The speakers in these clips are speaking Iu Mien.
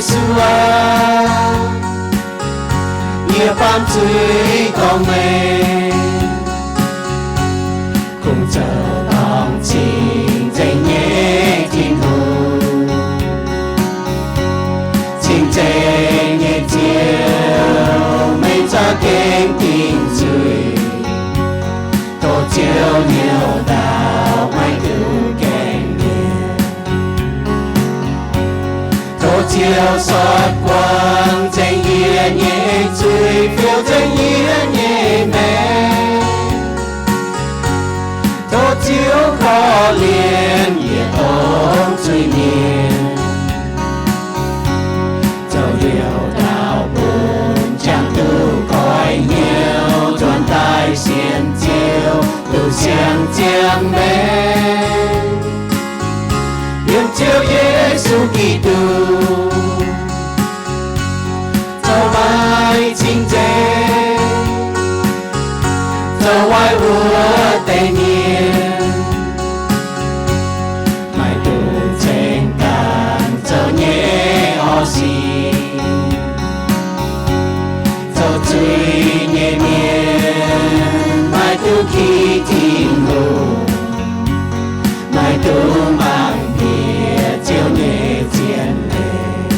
Yesu aah, yie baamz zuiz dorngc meih, kungx zoux dorngc cing-nzengc nyei Tin-Hungh. Cing-nzengc nyei Ziouv, meih za'gengh dingc zuiz. Tov Ziouv hnyouv ndaauv maiv duqv gaengh mienh. Tov Ziouv sortv guangc nzengc yie nyei zuiz, fiou nzengc yie nyei maengc. Tov Ziouv korv-lienh yietc dongh zuiz-mienh, zoux liouc ndaauv bun jangx duqv koiv-hnyouv, nzuonx daaih sienx Ziouv duqv siang-ziangh maengc. Yiem Ziouv Yesu Giduc zoux maiv cing-nzengc, zoux waaic wuov deix mienh, maiv duqv ceng ganh zoux nyei orv sic. Zoux zuiz nyei mienh maiv duqv ki Tin-Hungh, maiv duqv mangc bieqc Ziouv nyei zien leiz.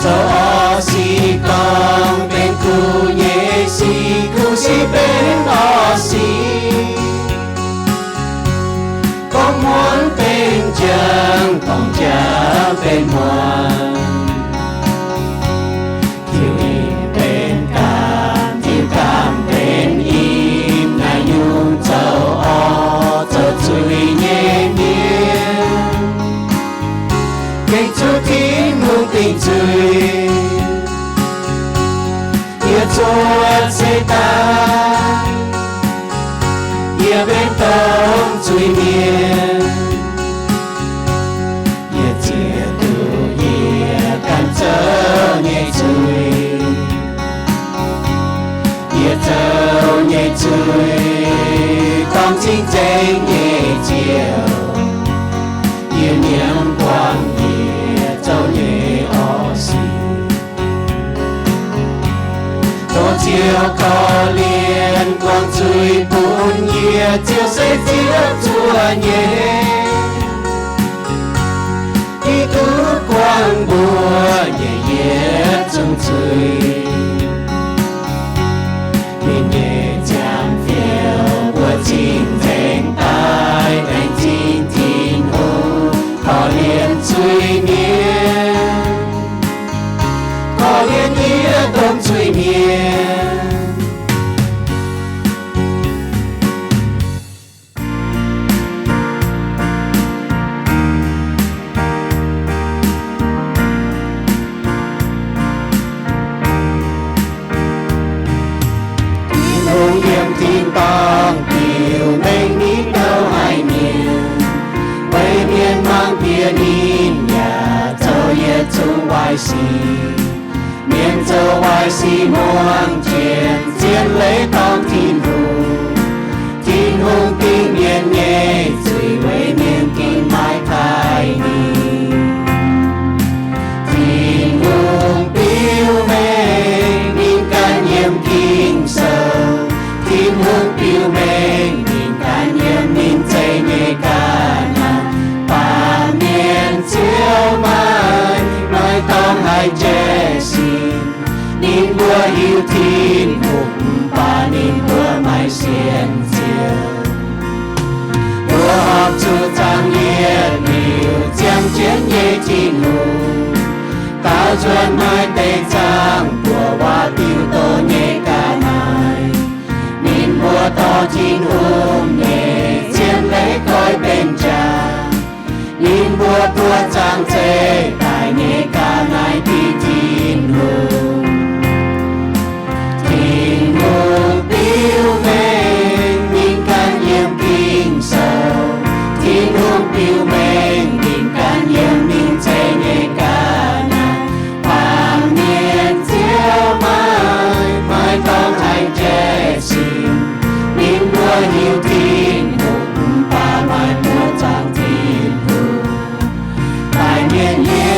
Zoux orv sic gorngv benx kuv nyei sic, kuv sic benx orv sic. Gorngv muonz benx jangx, gorngv jangx benx muonz. Tiuv ih benx gaamv, tiuv gaamv benx ih, naaiv nyungc zoux orv zoux zuiz nyei mienh, gengh zuqc Tin-Hungh dingc zuiz. Yie cuotv seix daaih, yie benx dongh zuiz-mienh. Yie ziex duqv yie ganh zoux nyei zuiz. Yie zoux nyei zuiz dorngc cing-nzengc nyei Ziouv. Yie nyiemv buangh yie zoux nyei orv sic. Tov Ziouv korv-lienh guangc zuiz bun yie. Ziouv se Ziouv zuov nyei. Giduc guangc mbuo nyei yietc zungv zuiz. Ninh nyei ziangh fioux mbuo cing-nzengc daaih, laengz zingh Tin-Hungh korv-lienh zuiz-mienh, korv-lienh yie dongh zuiz-mienh. Tin-Hungh yiem tin-dorngh biux mengh ninh ndouh haic mienh, weic mienh mangc bieqc ninh yaac zoux yietc zungv waaic sic. Mienh zoux waaic sic muangx jienv zien leiz dorngc Tin-Hungh. Tin-Hungh dingc mienh nyei zuiz weic mienh gengh maiv taaih ninh. Tin-Hungh biux mengh ninh ganh yiem Ging-Sou. Tin-Hungh biux mengh ninh ganh yiem ninh zeiv nyei ga'naaiv. Baamh mienh ziouc maaih, maaih dorngx haic njaih sin. Ninh mbuo hiuv Tin-Hungh, mv baac ninh mbuo maiv sienx Ziouv. Mbuo horpc zuqc zaangc yietc liuz ziangh jienv nyei Tin-Hungh, daaux nzuonx maaih deix zaangc buoz waac diuh doz nyei ga'naaiv. Ninh mbuo dorh Tin-Hungh nyei zien leiz goiv benx jaax. Ninh mbuo buo zaangc zeiv daic nyei ga'naaiv diqv Tin-Hungh. Tin-Hungh biux mengh ninh ganh yiem Ging-Sou. Tin-Hungh biux mengh ninh ganh yiem ninh zeiv nyei ga'naaiv. Baamh mienh ziouc maaih, maaih dorngx haic njaih sin. Ninh mbuo hiuv Tin-Hungh, mv baac maiv buoqc zaangc Tin-Hungh. Daic mienh nyei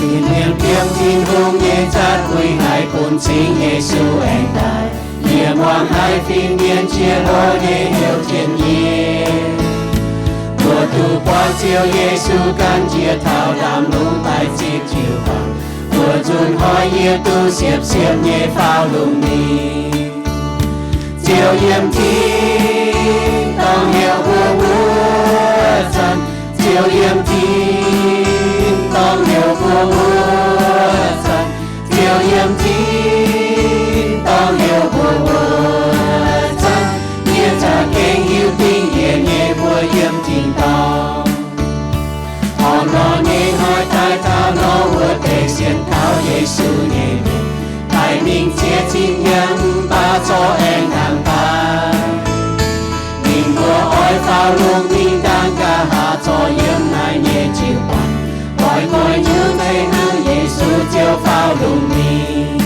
Ninh mienh biomv Tin-Hungh nyei nzatv uix haic bun cingv Yesu aengx daaih. Yie muangx haiz fin-mienh qiex lorz nyei heuc jienv yie. Mbuo duqv buatc Ziouv Yesu gan jiex taux ndaamv-lungh daaih zipv jiu-baang. Mbuo nzunc hnoi yie duqv siepv-siepv nyei faaux lungh mingh. Ziouv yiem tin, dorngh heuc mbuo wuov zanc. Ziouv yiem tin, dorngh heuc mbuo wuov zanc. Ziouv yiem tin, dorngh heuc mbuo wuov zanc. Yie za'gengh hiuv duqv yietc nyei mbuo yiem tin-dorngh. Orn-lorqc nyei hnoi daaih taux nor, wuov deix sienx kaux Yesu nyei mienh daaih mingh ziex cin yangh, baac zorqv aengx ndaangc daaih. Ninh mbuo oix faaux lungh mingh dangh, nqa'haav zorqv yiem naaiv nyei jiu-baang. Oix goiv nyiuv deix hnangv Yesu Ziouv faaux lungh mingh.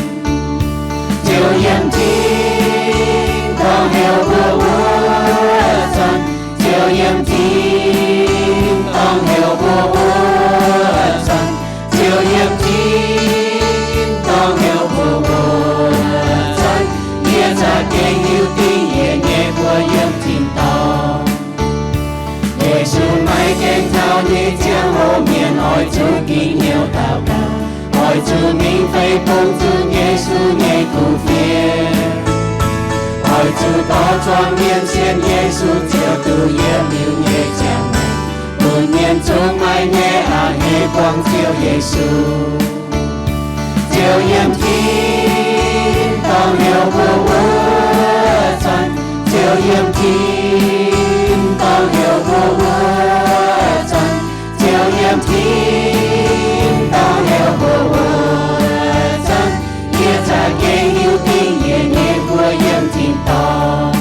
Ziouv yiem tin, dorngh heuc mbuo wuov zanc. Ziouv yiem tin, dorngh heuc mbuo wuov zanc. Ziouv yiem tin, dorngh heuc mbuo wuov zanc. Yie za'gengh hiuv duqv yietc nyei mbuo yiem tin-dorngh. Yesu maiv gaengh taux nyei ziangh hoc, mienh oix zuqc gingx hnyouv daux gaux. Oix zuqc mingh fei bung zunh Yesu nyei kuv fienx. Oix zuqc dorh zuangx mienh sienx Yesu Ziouv duqv yietc liuz nyei ziangh maengc, bun mienh zungv maaih nyei a'hneiv buangh Ziouv Yesu. Ziouv yiem tin, dorngh heuc mbuo wuov zanc. Ziouv yiem tin, dorngh heuc mbuo wuov zanc. Ziouv yiem tin, dorngh heuc mbuo wuov zanc. Yie za'gengh hiuv duqv yietc nyei mbuo yiem tin-dorngh.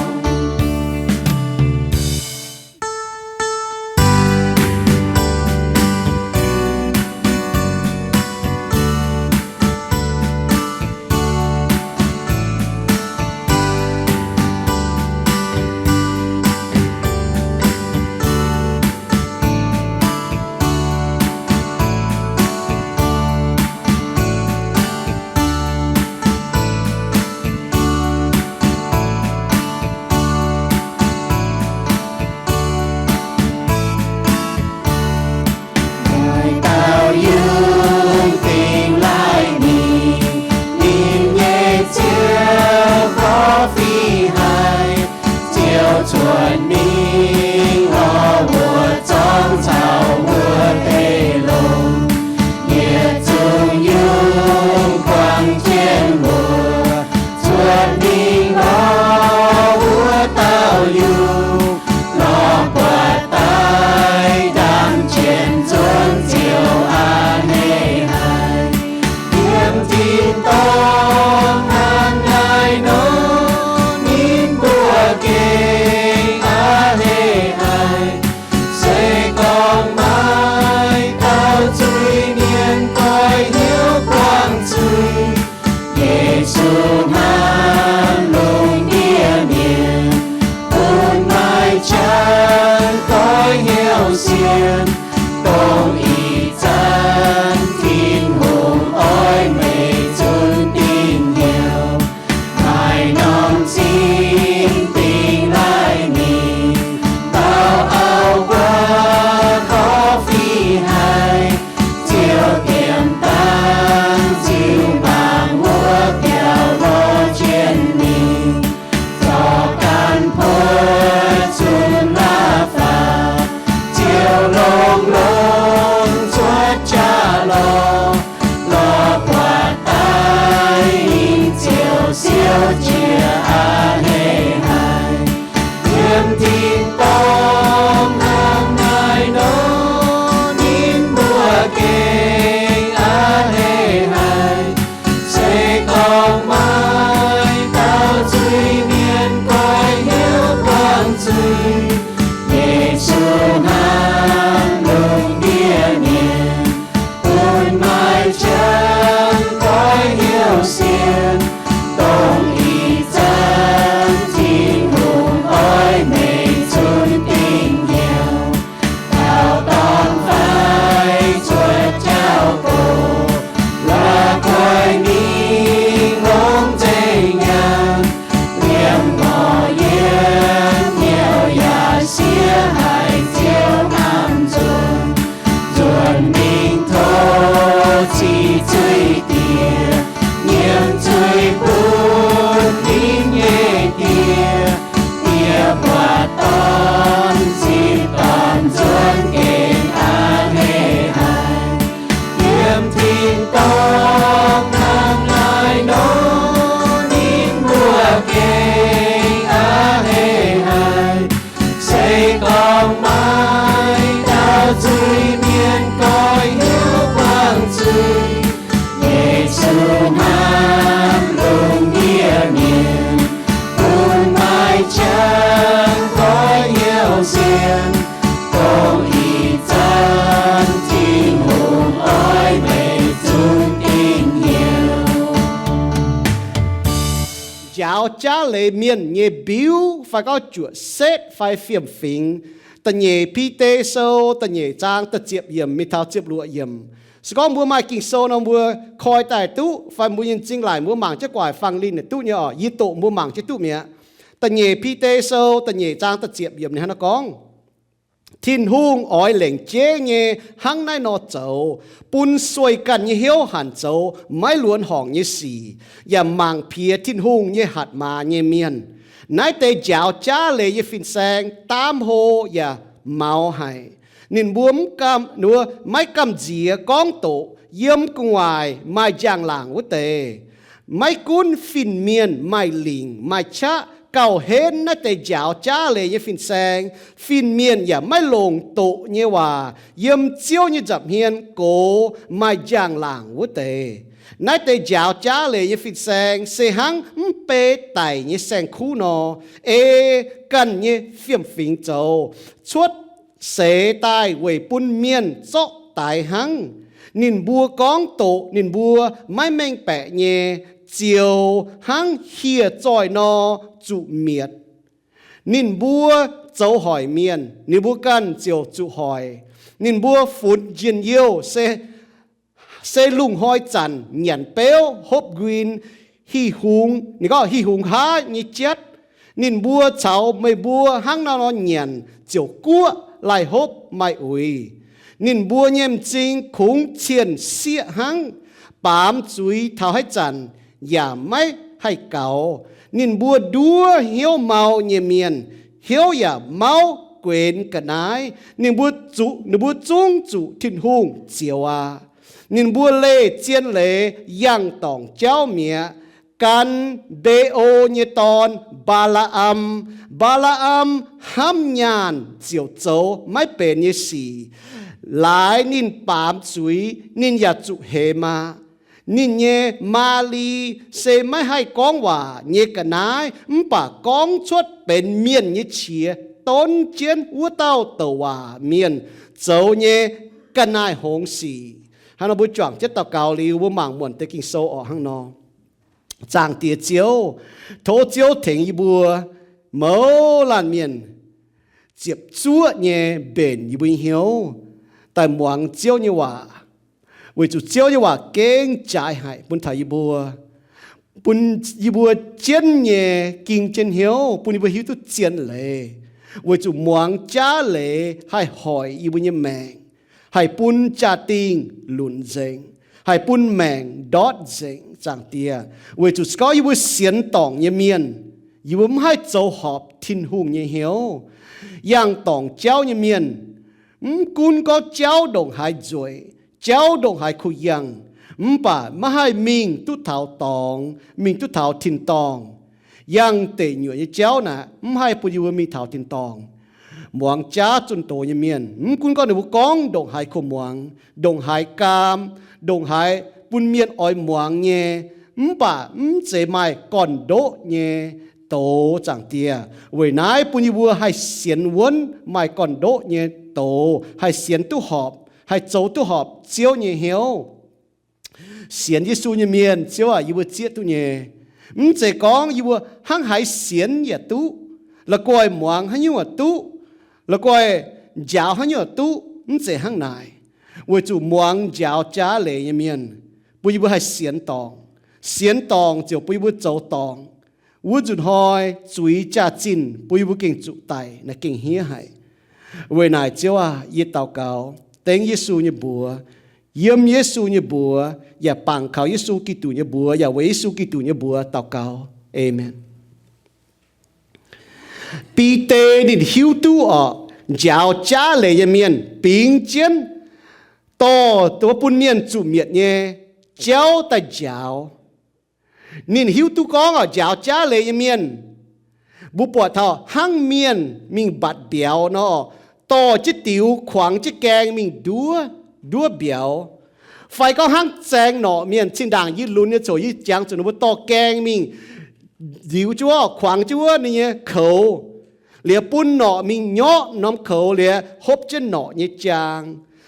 Zuiz-Diex, nyiemc zuiz bun ninh nyei Die, Die mbuo dorn zinh dorn nzuonx gengh a'hneiv haic. Yiem tin-dorngh hnangv naaiv nor, ninh mbuo gengh a'hneiv haic. Se gorngv maaih dauh zuiz-mienh goiv hnyouv buangh zuiz, Yesu hnamv lungh ndiev mienh, bun maaih qangx goiv hnyouv sienx, dongh ih zanc Tin-Hungh oix meih zunc dingc hnyouv. Njaaux jaav leiz mienh nyei mbiuv fai gorngv juoqc setv fai fiem-fingx. Da'nyeic Bide Sou da'nyeic zaang da'ziepc yiemc mingh taux ziepc luoqc yiemc. Se gorngv mbuo maaih Ging-Sou nor mbuo koi daaih duqv, fai mbuo nyei m'zing laaic mbuo mangc jienv gu'nguaaic fangx linh naaic duqv nyei oc. Yie doqc mbuo mangc jienv duqv mi'aqv. Da'nyeic Bide Sou da'nyeic zaang da'ziepc yiemc ninh hnangv naaiv gorngv, Tin-Hungh oix lengc jeiv nyei hnangv naaiv nor zoux, bun sueih ganh nyei hnyouv hanc zoux maiv luonx horngc nyei sic, yaac mangc piex Tin-Hungh nyei hatc maaz nyei mienh. Naaiv deix njaaux jaav leiz nyei fin-saeng daamv hlo yaac maux haic. Ninh mbuo maiv gamh nziex gorngv doqc yiem gu'nguaaic maaih njang-laangc wuov deix. Maiv gunv fin-mienh maaih lingc maaih qaqv gauh henv naaiv deix njaaux jaav leiz nyei fin-saeng, fin-mienh yaac maiv longc doqc nyei waac yiem Ziouv nyei nza'hmien gox maaih njang-laangc wuov deix. Naaiv deix njaaux jaav leiz nyei fin-saeng se hnangv mv bei daic nyei saeng-kuv nor, ei ganh nyei fiem-fingx zoux, cuotv seix daaih weic bun mienh zorqv daix hnangv. Ninh mbuo gorngv doqc ninh mbuo maiv mengh baeqc nyei, ziouc hnangv hieh zoih nor zuqc mietc. Ninh mbuo zoux hoic mienh, ninh mbuo ganh ziouc zuqc hoic. Ninh mbuo funx njien-youh se se lungh hnoi zanc nyanc beuv, hopv nquin, hih hungx, ninh gorngv hih hungx haav nyei jatv. Ninh mbuo caux meih mbuo hnangv naaiv nor nyanc ziouc guoqv, laih hopv maaih uix. Ninh mbuo nyei m'zing kungx cien-sieqv hnangv, baamz zuiz taux haaix zanc yaac maiv haih gaux. Ninh mbuo nduov hnyouv mau nyei mienh, hnyouv yaac mauv guenx ga'naaiv. Ninh mbuo zuqc, ninh mbuo zungv zuqc Tin-Hungh zioux aqv. Ninh mbuo leih zien leiz yangh dorngc jauv mi'aqv. Gan Mbe^o nyei dorn, Mbaa^laa^am. Mbaa^laa^am hnamv nyaanh ziouc zoux maiv benx nyei sic. Laaix ninh baamz zuiz, ninh yaac zuqc hemx aqv. Ninh nyei maaz-li se maiv haih gorngv waac nyei ga'naaiv, mv baac gorngv cuotv benx mienh nyei qiex donv jienv wuov dauh douc waac mienh zoux nyei ga'naaiv-hngongx sic. Hnangv nor mbuo juangc jienv daux gaux liuz, mbuo mangc muonc deix Ging-Sou orqc hnangv nor. Zaangc Diex Ziouv, tov Ziouv tengx yie mbuo mouz laanh mienh ziepc zuoqv nyei mbenc yie mbuo nyei hnyouv daaih muangx Ziouv nyei waac, weic zuqc Ziouv nyei waac gengh jaaix haic bun taux yie mbuo, bun yie mbuo jienv nyei ging jienv hnyouv, bun yie mbuo hiuv duqv zien leiz, weic zuqc muangx jaav leiz haih hoic yie mbuo nyei maengc, haih bun jaa-dingh lunc nzengc, haih bun maengc ndortv nzengc, Zaangc Diex. Weic zuqc se gorngv yie mbuo sienx dorngc nyei mienh, yie mbuo mv haih zoux horpc Tin-Hungh nyei hnyouv. Yangh dorngc jauv nyei mienh, mv gunv gorngv jauv ndongc haaix nzueic, jauv ndongc haaix kuh-yangh, mv baac maiv haih mingh duqv taux dorngx, mingh duqv taux tin-dorngh. Yangh deic nyuoqc nyei jauv naaic mv haih bun yie mbuo mingh taux tin-dorngh. Muangx jaav zunh doz nyei mienh, mv gunv gorngv ninh mbuo gorngv ndongc haaix kuh muangx, ndongc haaix gaam, ndongc haaix bun mienh oix muangx nyei, mv baac mv zeiz maaih gorn-ndoqv nyei doz, Zaangc Diex. Weic naaiv bun yie mbuo haih sienx wuonv maaih gorn-ndoqv nyei doz, haih sienx duqv horpc, haih zoux duqv horpc Ziouv nyei hnyouv. Sienx Yesu nyei mienh, Ziouv aac, yie mbuo zieqv duqv nyei. Mv zeiz gorngv yie mbuo hnangv haaix sienx yaac duqv, la'guaih muangx haaix nyungc yaac duqv, la'guaih njaaux haaix nyungc yaac duqv, mv zeiz hnangv naaic. Weic zuqc muangx njaaux jaav leiz nyei mienh bun yie mbuo haih sienx dorngc. Sienx dorngc ziouc bun yie mbuo zoux dorngc. Wuov nzunc hnoi zuiz jaax-zinh bun yie mbuo gengh zuqc daic, naaiv gengh hniev haic. Weic naaic Ziouv aac, yie daux gaux dengv Yesu nyei mbuox, yiem Yesu nyei mbuox, yaac bangc kaux Yesu Giduc nyei mbuox, yaac weic Yesu Giduc nyei mbuox daux gaux. Aamen. Bide ninh hiuv duqv orqc, njaaux jaav leiz nyei mienh bingx jienv dorh wuov bun mienh zuqc mietc nyei jauv daaih njaaux. Ninh hiuv duqv gorngv orqc, njaaux jaav leiz nyei mienh, mbuo buatc taux hnangv mienh mingh mbatc mbiauz nor, dorh jienv diux kuangx jienv gaeng mingh nduov, nduov mbiauz. Fai gorngv hnangv zaeng norqc mienh, zinh ndaangc yie lunx nyei ziouc yie jangx zuqc ninh mbuo dorh gaeng mingh ndiux jienv wuov, kuangx jienv wuov ninh nyei koux, liuz bun norqc mingh nyorqv norm koux liuz hopv jienv norqc nyei jaang.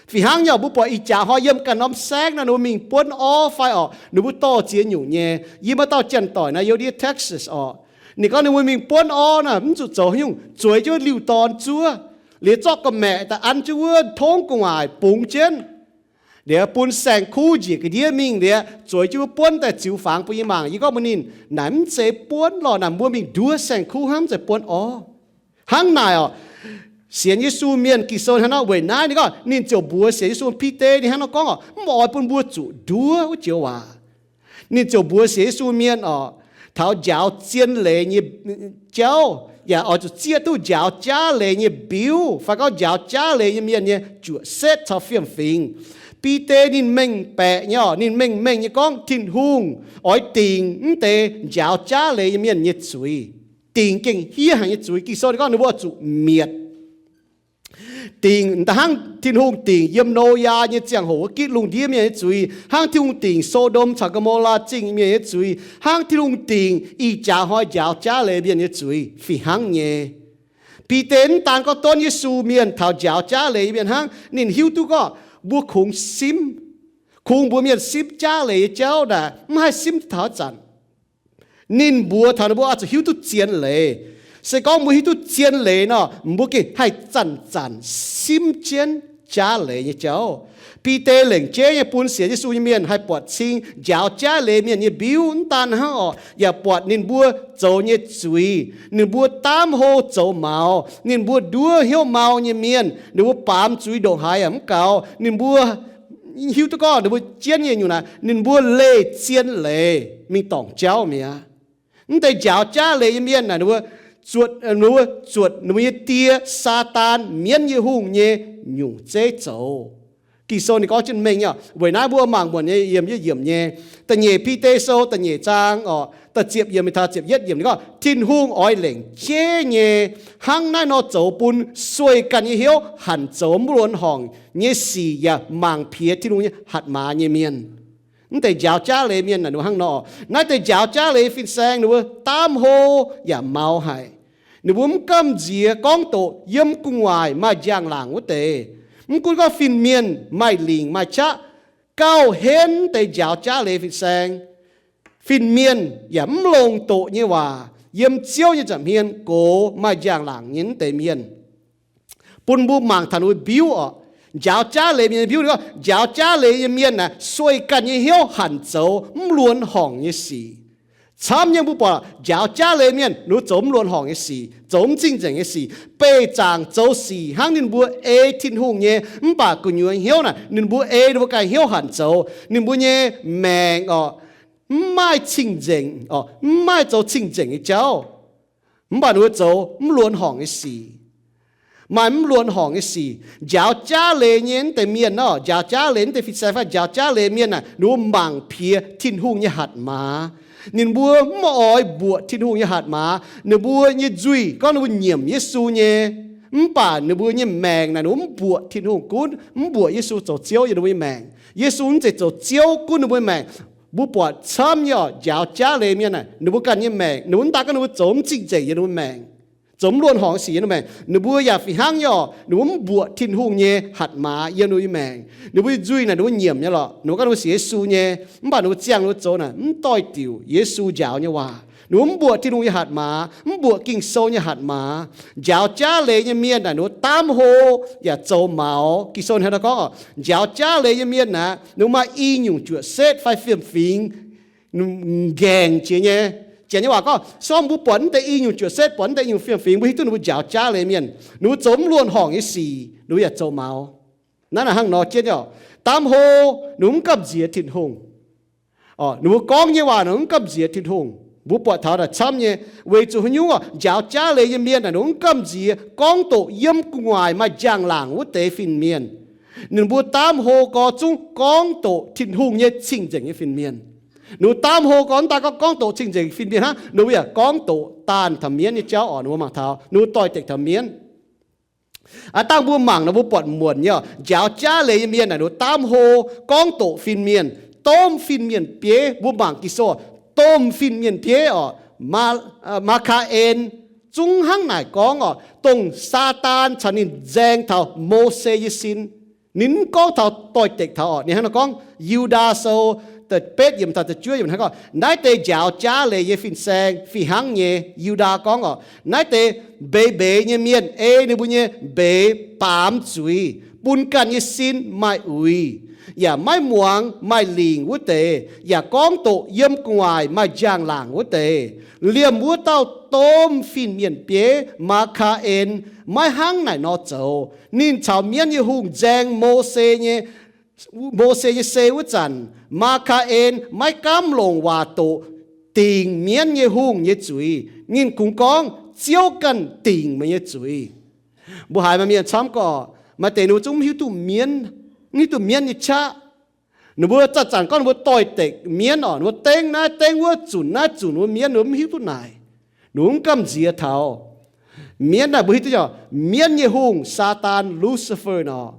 Fih hnangv nyei orqc, mbuo buatc ih jaax hnoi yiem ganh norm saengv nor, ninh mbuo mingh buonv orv fai orqc, ninh mbuo dorh ziex nyungc nyei. Yie maaih dauh janx-doic naaiv youh ndiev Texas orqc, ninh gorngv ninh mbuo mingh buonv orv naaic mv zuqc zoux haaix nyungc, zueiz jienv wuov liuh dorn zuov, liuz zorqv ga'maeqc daaih an jienv wuov tongv gu'nguaaic bungx jienv. Liuz bun saeng-kuv njiec ga'ndiev mingh liuz zueiz jienv wuov buonv daaih ziux fangx bun yie mangc. Yie gorngv mbuox ninh, naaic mv zeiz buonv lorqc, naaic mbuo mingh nduov saeng-kuv hnangv, mv zeiz buonv orv. Hnangv naaic orqc, sienx Yesu mienh, Ging-Sou hnangv nor, weic naaiv ninh gorngv, ninh ziouc mbuox sienx Yesu Bide, ninh hnangv nor gorngv orqc, mv oix bun mbuo zuqc nduov wuov joux waac. Ninh ziouc mbuox sienx Yesu mienh orqc, taux njaaux zien leiz nyei jauv yaac oix zuqc zieqv duqv njaaux jaav leiz nyei mbiuv, fai gorngv njaaux jaav leiz nyei mienh nyei juoqc setv caux fiem-fingx. Bide ninh mengh baeqc nyei orqc, ninh mengh mengh nyei gorngv Tin-Hungh oix dingc mv deix njaaux jaav leiz nyei mienh nyei zuiz, dingc gengh hiev haic nyei zuiz. Ging-Sou ninh gorngv ninh mbuo oix zuqc mietc. Dingc da'hnangv Tin-Hungh dingc yiem Noyaa nyei ziangh hoc wuov gitv lungh ndiev mienh nyei zuiz, hnangv Tin-Hungh dingc So^ndom caux Go^mo^laa Zingh mienh nyei zuiz, hnangv Tin-Hungh dingc ih jaax hnoi njaaux jaav leiz mienh nyei zuiz fih hnangv nyei. Bide mv daan gorngv donv Yesu mienh taux njaaux jaav leiz mienh hnangv, ninh hiuv duqv gorngv mbuo kungx simv, kungx mbuox mienh simv jaav leiz nyei jauv naaic mv haih simv taux haaix zanc. Ninh mbuox taux ninh mbuo oix zuqc hiuv duqv zien leiz. Se gorngv mbuo hiuv duqv zien leiz nor, mbuo gengh haih zanc-zanc simv jienv jaav leiz nyei jauv. Bide lengc jeiv nyei bun sienx Yesu nyei mienh haih buatc cing njaaux jaav leiz mienh nyei mbiuv. Mv daan hnangv orqc, yaac buatc ninh mbuo zoux nyei zuiz, ninh mbuo daamv hlo zoux maux, ninh mbuo nduov hnyouv mau nyei mienh, ninh mbuo baamz zuiz ndongc haaix yaac mv gaux. Ninh mbuo hiuv duqv gorngv ninh mbuo jienv nyei nyungc naaic, ninh mbuo leih zien leiz mingh dorngc jauv mi'aqv. Mv deix njaaux jaav leiz nyei mienh naaic, ninh mbuo zuotc, ninh mbuo zuotc ninh mbuo nyei die, Saadaan, mienv nyei hungh nyei nyungc zeiv zoux. Ging-Sou ninh gorngv jienv mengh nyei. Weic naaiv mbuo mangc muonc nyei yiem yietv yiemc nyei, da'nyeic Bide Sou da'nyeic zaang orqc, da'ziepc yiemc mingh taux ziepc yietv yiemc ninh gorngv, Tin-Hungh oix lengc jeiv nyei hnangv naaiv nor zoux bun sueih ganh nyei hnyouv hanc zoux mv luonx horngc nyei sic yaac mangc piex Tin-Hungh nyei hatc maaz nyei mienh. Mv deix njaaux jaav leiz mienh naaic ninh mbuo hnangv nor. Naaiv deix njaaux jaav leiz fin-saeng ninh mbuo daamv hlo yaac maux haic. Ninh mbuo mv gamh nziex gorngv doqc yiem gu'nguaaic maaih njang-laangc wuov deix. Mv gunv gorngv fin-mienh maaih lingc maaih qaqv, gauh henv deix njaaux jaav leiz fin-saeng, fin-mienh yaac mv longc doqc nyei waac yiem Ziouv nyei nza'hmien gox maaih njang-laangc nyei mv deix mienh. Bun mbuo mangc taux ninh mbuo mbiuv orqc. Njaaux jaav leiz mienh nyei mbiuv, ninh gorngv njaaux jaav leiz nyei mienh naaic sueih ganh nyei hnyouv hanc zoux mv luonx horngc nyei sic. Camv nyei mbuo buatc njaaux jaav leiz mienh ninh mbuo zoux mv luonx horngc nyei sic, zoux mv cing-nzengc nyei sic. Beih zaangc zoux sic hnangv ninh mbuo ei Tin-Hungh nyei, mv baac gu'nyuoz hnyouv naaic ninh mbuo ei ninh mbuo ganh hnyouv hanc zoux. Ninh mbuo nyei maengc orqc, mv maaih cing-nzengc orqc, mv maaih zoux cing-nzengc nyei jauv. Mv baac ninh mbuo zoux mv luonx horngc nyei sic. Maaih mv luonx horngc nyei sic. Njaaux jaav leiz nyei mv deix mienh nor, njaaux jaav leiz mv deix fin-saeng fai njaaux jaav leiz mienh naaic, ninh mbuo mangc piex Tin-Hungh nyei hatc maaz. Ninh mbuo mv oix mbuoqc Tin-Hungh nyei hatc maaz. Ninh mbuo nyei nzuih gorngv ninh mbuo nyiemc Yesu nyei, mv baac ninh mbuo nyei maengc naaic ninh mbuo mv mbuoqc Tin-Hungh gunv, mv mbuoqc Yesu zoux Ziouv yiem ninh mbuo nyei maengc. Yesu mv zeiz zoux Ziouv gunv ninh mbuo nyei maengc. Mbuo buatc camv nyei orqc, njaaux jaav leiz mienh naaic, ninh mbuo ganh nyei maengc, ninh mbuo mv daan gorngv ninh mbuo zoux mv cing-nzengc yiem ninh mbuo maengc, zoux mv luonx horngc sic yiem ninh mbuo maengc, ninh mbuo yaac fih hnangv nyei orqc, ninh mbuo mv mbuoqc Tin-Hungh nyei hatc maaz yiem ninh mbuo nyei maengc. Ninh mbuo nyei nzuih naaic ninh mbuo nyiemc nyei lorqc, ninh mbuo gorngv ninh mbuo sienx Yesu nyei, mv baac ninh mbuo ziangh ninh mbuo zoux naaic mv doix-diuc Yesu njaaux nyei waac. Ninh mbuo mv mbuoqc Tin-Hungh nyei hatc maaz, mv mbuoqc Ging-Sou nyei hatc maaz. Njaaux jaav leiz nyei mienh naaic ninh mbuo daamv hlo yaac zoux maux. Ging-Sou hnangv naaiv gorngv orqc, njaaux jaav leiz nyei mienh naaic ninh mbuo maaih i nyungc juoqc setv fai fiem-fingx nqaengc jiex nyei. Janx nyei waac gorngv, se gorngv mbuo buatc mv deix i nyungc juoqc setv, buatc mv deix i nyungc fiem-fingx, mbuo hiuv duqv ninh mbuo njaaux jaav leiz mienh, ninh mbuo zoux mv luonx horngc nyei sic, ninh mbuo yaac zoux maux. Naaiv naaic hnangv nor jienv nyei orqc. Daamv hlo, ninh mbuo mv gamh nziex Tin-Hungh. Ninh mbuo gorngv nyei waac ninh mbuo mv gamh nziex Tin-Hungh. Mbuo buatc taux naaic camv nyei, weic zuqc haaix nyungc orqc, njaaux jaav leiz nyei mienh naaic ninh mbuo mv gamh nziex gorngv doqc yiem gu'nguaaic maaih njang-laangc wuov deix fin-mienh. Ninh mbuo daamv hlo gorx zungv gorngv doqc Tin-Hungh nyei cing-nzengc nyei fin-mienh. Ninh mbuo daamv hlo gorx mv daaih gorngv, gorngv doqc cing-nzengc fin-mienh hnangv, ninh mbuo yaac gorngv doqc daanh taux mienv nyei jauv orqc, ninh mbuo mangc taux ninh mbuo doix-dekc taux mienv. Aav dangh mbuo mangc nor mbuo buatc muonc nyei orqc, njaaux jaav leiz nyei mienh naaic ninh mbuo daamv hlo gorngv doqc fin-mienh, domh fin-mienh bieiv. Mbuo mangc Ging-Sou, domh fin-mienh bieiv orqc, Maa^kaa^en zungv hnangv naaic gorngv orqc, dongh Saadaan caux ninh nzaeng taux Mose nyei sin. Ninh mv gorngv taux doix-dekc taux orqc, ninh hnangv nor gorngv, Yu^ndaa Sou da'betv yiemc taux da'juov yiemc hnangv gorngv, naaiv deix njaaux jaav leiz nyei fin-saeng fih hnangv nyei. Yu^ndaa gorngv orqc, naaiv deix mbeix mbeix nyei mienh ei ninh mbuo nyei mbeix baamz zuiz, bun ganh nyei sin maaih uix, yaac maiv muangx maaih lingc wuov deix, yaac gorngv doqc yiem gu'nguaaic maaih njang-laangc wuov deix. Liemh wuov dauh domh fin-mienh bieiv, Maa^kaa^en, maiv hnangv naaic nor zoux. Ninh caux mienv nyei hungh nzaeng Mose nyei Mose nyei se wuov zanc, Maa^kaa^en maiv gaamv longc waac doqc dingc mienv nyei hungh nyei zuiz. Ninh kungx gorngv, Ziouv ganh dingc meih nyei zuiz. Mbuo haiz maaih mienh camv gorqv, maaih deix ninh mbuo zungv mv hiuv duqv mienv, mv hiuv duqv mienv nyei qaqv. Ninh mbuo zanc-zanc gorngv ninh mbuo doix-dekc mienv orqc, ninh mbuo dengv naaiv dengv wuov, zunc naaiv zunc wuov mienv, ninh mbuo mv hiuv duqv naaic. Ninh mbuo mv gamh nziex taux mienv naaic, mbuo hiuv duqv nyei orqc, mienv nyei hungh, Saadaan, Lucifer nor.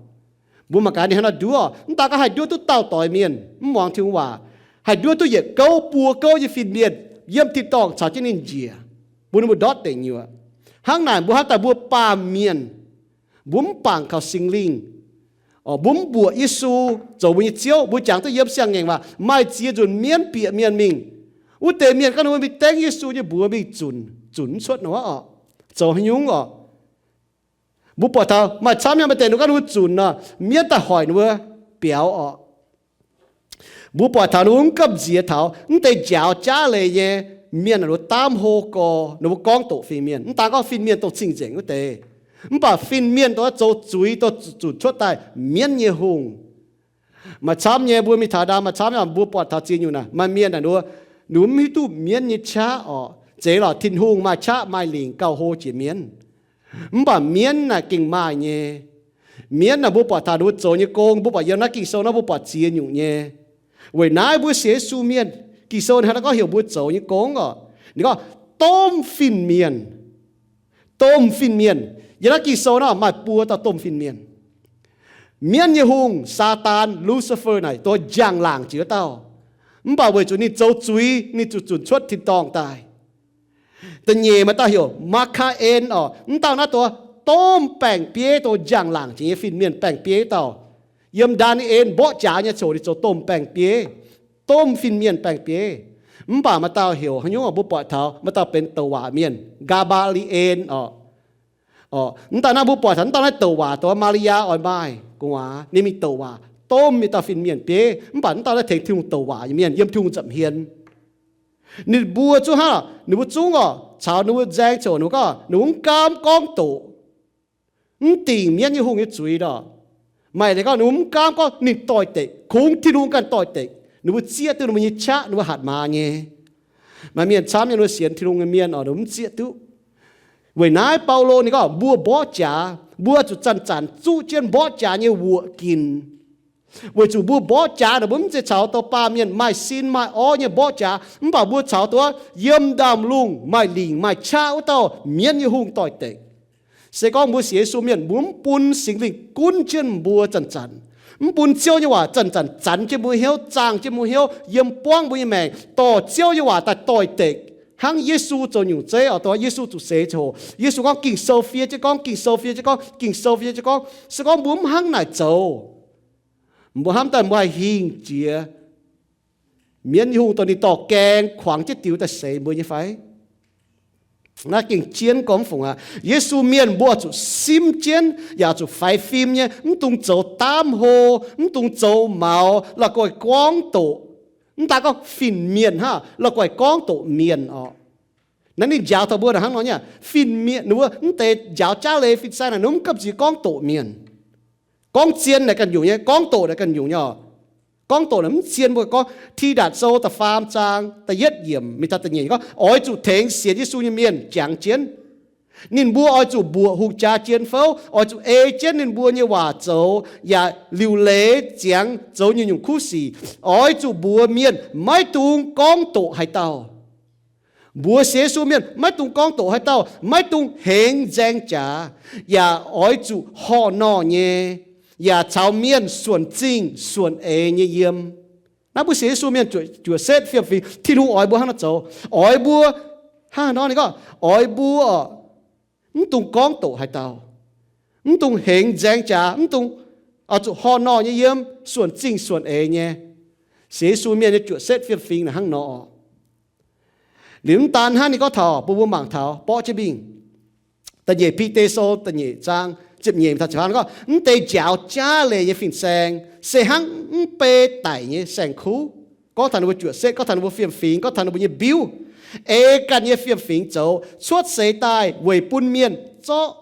Mbuo mangc gaax ninh hnangv naaiv nduov, mv daan gorngv haih nduov duqv dauh doix mienh mv muangx Tin-Hungh waac, haih nduov duqv yietc gouv buo gouv nyei fin-mienh yiem tin-dorngh caux jienv ninh njiec, bun ninh mbuo ndortv deic nyuoqc. Hnangv naaic mbuo hnamv daaih mbuo baamh mienh, mbuo mv bangc kaux Singx Lingh, mbuo mv mbuoqc Yesu zoux mbuo nyei Ziouv, mbuo jangx duqv yiem siang-ngaengc waac maaih ziex nzunc mienv bieqc mienh mingh. Wuov deix mienh gorngv ninh mbuo mingh dengv Yesu nyei mbuox mingh zunc, zunc mv cuotv nor orqc. Zoux haaix nyungc orqc? Mbuo buatc taux maaih camv nyei, maaih deix ninh gorngv ninh mbuo zunc nor, mienv daaih hoic ninh mbuo biaux orqc. Mbuo buatc taux ninh mbuo mv gamh nziex taux mv deix njaaux jaav leiz nyei mienh, ninh mbuo daamv hlo gorx, ninh mbuo gorngv doqc fin-mienh. Mv daan gorngv fin-mienh dongh cing-nzengc wuov deix, mv baac fin-mienh dongh zoux zuiz, dongh zunc cuotv daaih mienv nyei hungh. Maaih camv nyei, mbuo mingh taux ndaam maaih camv nyei, mbuo buatc taux ziex nyungc naaic, maaih mienh naaic ninh mbuo, ninh mbuo mv hiuv duqv mienv nyei qaqv orqc. Zeiz lorqc, Tin-Hungh maaih qaqv maaih lingc gauh hlo jiex mienv. Mv baac mienv naaic gengh maaih nyei. Mienv naaic mbuo buatc taux ninh mbuo zoux nyei gong, mbuo buatc yiem naaiv Ging-Sou naaiv mbuo buatc ziex nyungc nyei. Weic naaiv mbuo sienx Yesu mienh, Ging-Sou hnangv naaiv gorngv heuc mbuo zoux nyei gong orqc, ninh gorngv domh fin-mienh. Domh fin-mienh. Yiem naaiv Ging-Sou naaiv maaih buo dauh domh fin-mienh. Mienv nyei hungh, Saadaan, Lucifer naaic, dongh njang-laangc jiex wuov dauh. Mv baac weic zuqc ninh zoux zuiz, ninh zuqc zunc cuotv tin-dorngh daaih. Da'nyeic maaih dauh heuc Maa^kaa^en orqc. Mv dauh naaiv dongh domh baeng-bieiv, dongh njang-laangc jiex nyei fin-mienh baeng-bieiv dauh. Yiem Ndaa^ni^en mborqv jaax nyei ziangh hoc ninh zoux domh baeng-bieiv, domh fin-mienh baeng-bieiv. Mv baac maaih dauh heuc haaix nyungc orqc, mbuo buatc taux maaih dauh benx douc waac mienh, Gaa^mbaa^li^en orqc. Mv daaih naaiv mbuo buatc taux mv dauh naaiv douc waac, douc Maa^li^yaa oix maaih gu'nguaaz, ninh mingh douc waac, domh nyei dauh fin-mienh bieiv. Mv baac mv dauh naaiv tengx Tin-Hungh douc waac nyei mienh yiem Tin-Hungh nza'hmien. Ninh mbuo zungv hnangv, ninh mbuo zungv orqc, caux ninh mbuo nzaeng ziouc ninh mbuo gorngv, ninh mbuo mv gaamv gorngv doqc, mv dingc mienv nyei hungh nyei zuiz orqc. Maaih leiz gorngv ninh mbuo mv gaamv gorngv ninh doix-dekc, kungx Tin-Hungh ganh doix-dekc. Ninh mbuo zieqv duqv ninh mbuo nyei qaqv, ninh mbuo hatc maaz nyei. Maaih mienh camv nyei, ninh mbuo sienx Tin-Hungh nyei mienh oc, ninh mbuo mv zieqv duqv. Weic naaiv Baulo ninh gorngv mbuo mborqv jaax, mbuo zuqc zanc-zanc zuqv jienv mborqv jaax nyei wuoqc ginc. Weic zuqc mbuo mborqv jaax naaic, mbuo mv zeiz caux dongh baamh mienh maaih sin maaih orv nyei mborqv jaax, mv baac mbuo caux dongh yiem ndaamv-lungh maaih lingc maaih qaqv wuov dauh mienv nyei hungh doix-dekc. Se gorngv mbuo sienx Yesu mienh, mbuo mv bun Singx Lingh gunv jienv mbuo zanc-zanc, mv bun Ziouv nyei waac zanc-zanc zanx jienv mbuo hnyouv, zaangh jienv mbuo hnyouv, yiem buangv mbuo nyei maengc, dorh Ziouv nyei waac daaih doix-dekc, hnangv Yesu zoux nyungc zeiv oc. Dongh Yesu zuqc seix ziangh hoc, Yesu gorngv Ging-Sou fiev jienv gorngv, Ging-Sou fiev jienv gorngv, Ging-Sou fiev jienv gorngv. Se gorngv mbuo mv hnangv naaic zoux, mbuo hnamv daaih mbuo haih hingh jiex mienv nyei hungh dongh ninh dorh gaeng kuangx jienv diux daaih seix mbuo nyei fai? Naaiv gengh jienv gorngv fungc aqv. Yesu mienh mbuo zuqc simv jienv yaac zuqc faix fim nyei, mv dungx zoux daamv hlo, mv dungx zoux maux, la'guaih gorngv doqc. Mv daan gorngv fin-mienh hnangv, la'guaih gorngv doqc mienh oc. Naaiv ninh njaaux taux mbuo naaic hnangv nor nyei, fin-mienh, ninh mbuo mv deix njaaux jaav leiz fin-saeng naaic, ninh mv gamh nziex gorngv doqc mienh. Gorngv zien naaic ganh nyungc nyei, gorngv doqc naaic ganh nyungc nyei oc. Gorngv doqc naaic mv zien, mbuo gorngv Tidatc Sou da'faam zaang da'yietv yiemc mingh taux da'nyeic gorngv, oix zuqc tengx sienx Yesu nyei mienh jangx jienv. Ninh mbuo oix zuqc mbuoqc hungh jaax jien fouv, oix zuqc ei jienv ninh mbuo nyei waac zoux, yaac liuc leiz ziangx zoux nyungc-nyungc kuv sic. Oix zuqc mbuox mienh maiv dungx gorngv doqc haaix dauh. Mbuox sienx Yesu mienh maiv dungx gorngv doqc haaix dauh, maiv dungx hengx nzaeng jaax, yaac oix zuqc horh norh nyei, yaac caux mienh suonc zingh suonc eix nyei yiem. Naaiv mbuo sienx Yesu mienh juoqc setv fiem-fingx, Tin-Hungh oix mbuo hnangv nor zoux. Oix mbuo, hnangv nor ninh gorngv, oix mbuo mv dungx gorngv doqc haaix dauh, mv dungx hengx nzaeng jaax, mv dungx, oix zuqc horh norh nyei yiem, suonc zingh suonc eix nyei. Sienx Yesu mienh nyei juoqc setv fiem-fingx naaic hnangv nor oc. Liuz mv daan hnangv, ninh gorngv taux, bun mbuo mangc taux borqv jienv mingh, da'nyeic Bide Sou da'nyeic zaang ziepc nyeic taux ziepc faam gorngv, mv deix njaaux jaav leiz nyei fin-saeng se hnangv mv bei daic nyei saeng-kuv. Gorngv taux ninh mbuo juoqc setv, gorngv taux ninh mbuo fiem-fingx, gorngv taux ninh mbuo nyei mbiuv, ei ganh nyei fiem-fingx zoux, cuotv seix daaih weic bun mienh zorqv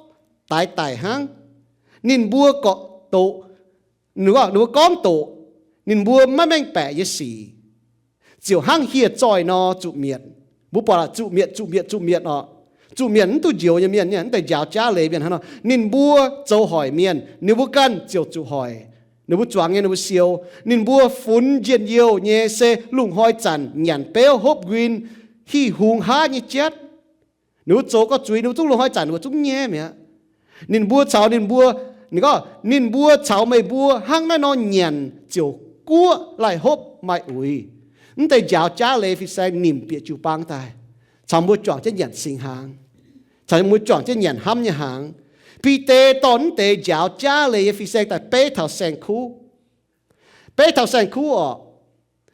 daix daic hnangv. Ninh mbuo gorngv doqc, ninh mbuo gorngv doqc ninh mbuo maiv mengh baeqc nyei sic, ziouc hnangv hieh zoih nor zuqc mietc. Mbuo buatc zuqc mietc, zuqc mietc, zuqc mietc oc. Zuqc mietc mv duqv njoux nyei mienh, mv deix njaaux jaav leiz mienh hnangv nor. Ninh mbuo zoux hoic mienh, ninh mbuo ganh ziouc zuqc hoic. Ninh mbuo zuangx nyei ninh mbuo siou. Ninh mbuo funx njien-youh nyei se lungh hnoi zanc nyanc beuv hopv nquin, hih hungx haav nyei jatv. Ninh mbuo zoux gauh zuiz, ninh mbuo zungv lungh hnoi zanc ninh mbuo zungv nyaiv mi'aqv. Ninh mbuo caux ninh mbuo, ninh gorngv, ninh mbuo caux meih mbuo hnangv naaiv nor nyanc ziouc guoqv laih hopv maaih uix. Mv deix njaaux jaav leiz fin-saeng nimc bieqc jiu-baang daaih, caux mbuo juangc jienv nyanc singx hnaangx, caux mbuo juangc jienv nyanc hnamv nyei hnaangx. Bide dorh mv deix njaaux jaav leiz nyei fin-saeng daaih beiv taux saeng-kuv. Beiv taux saeng-kuv oc.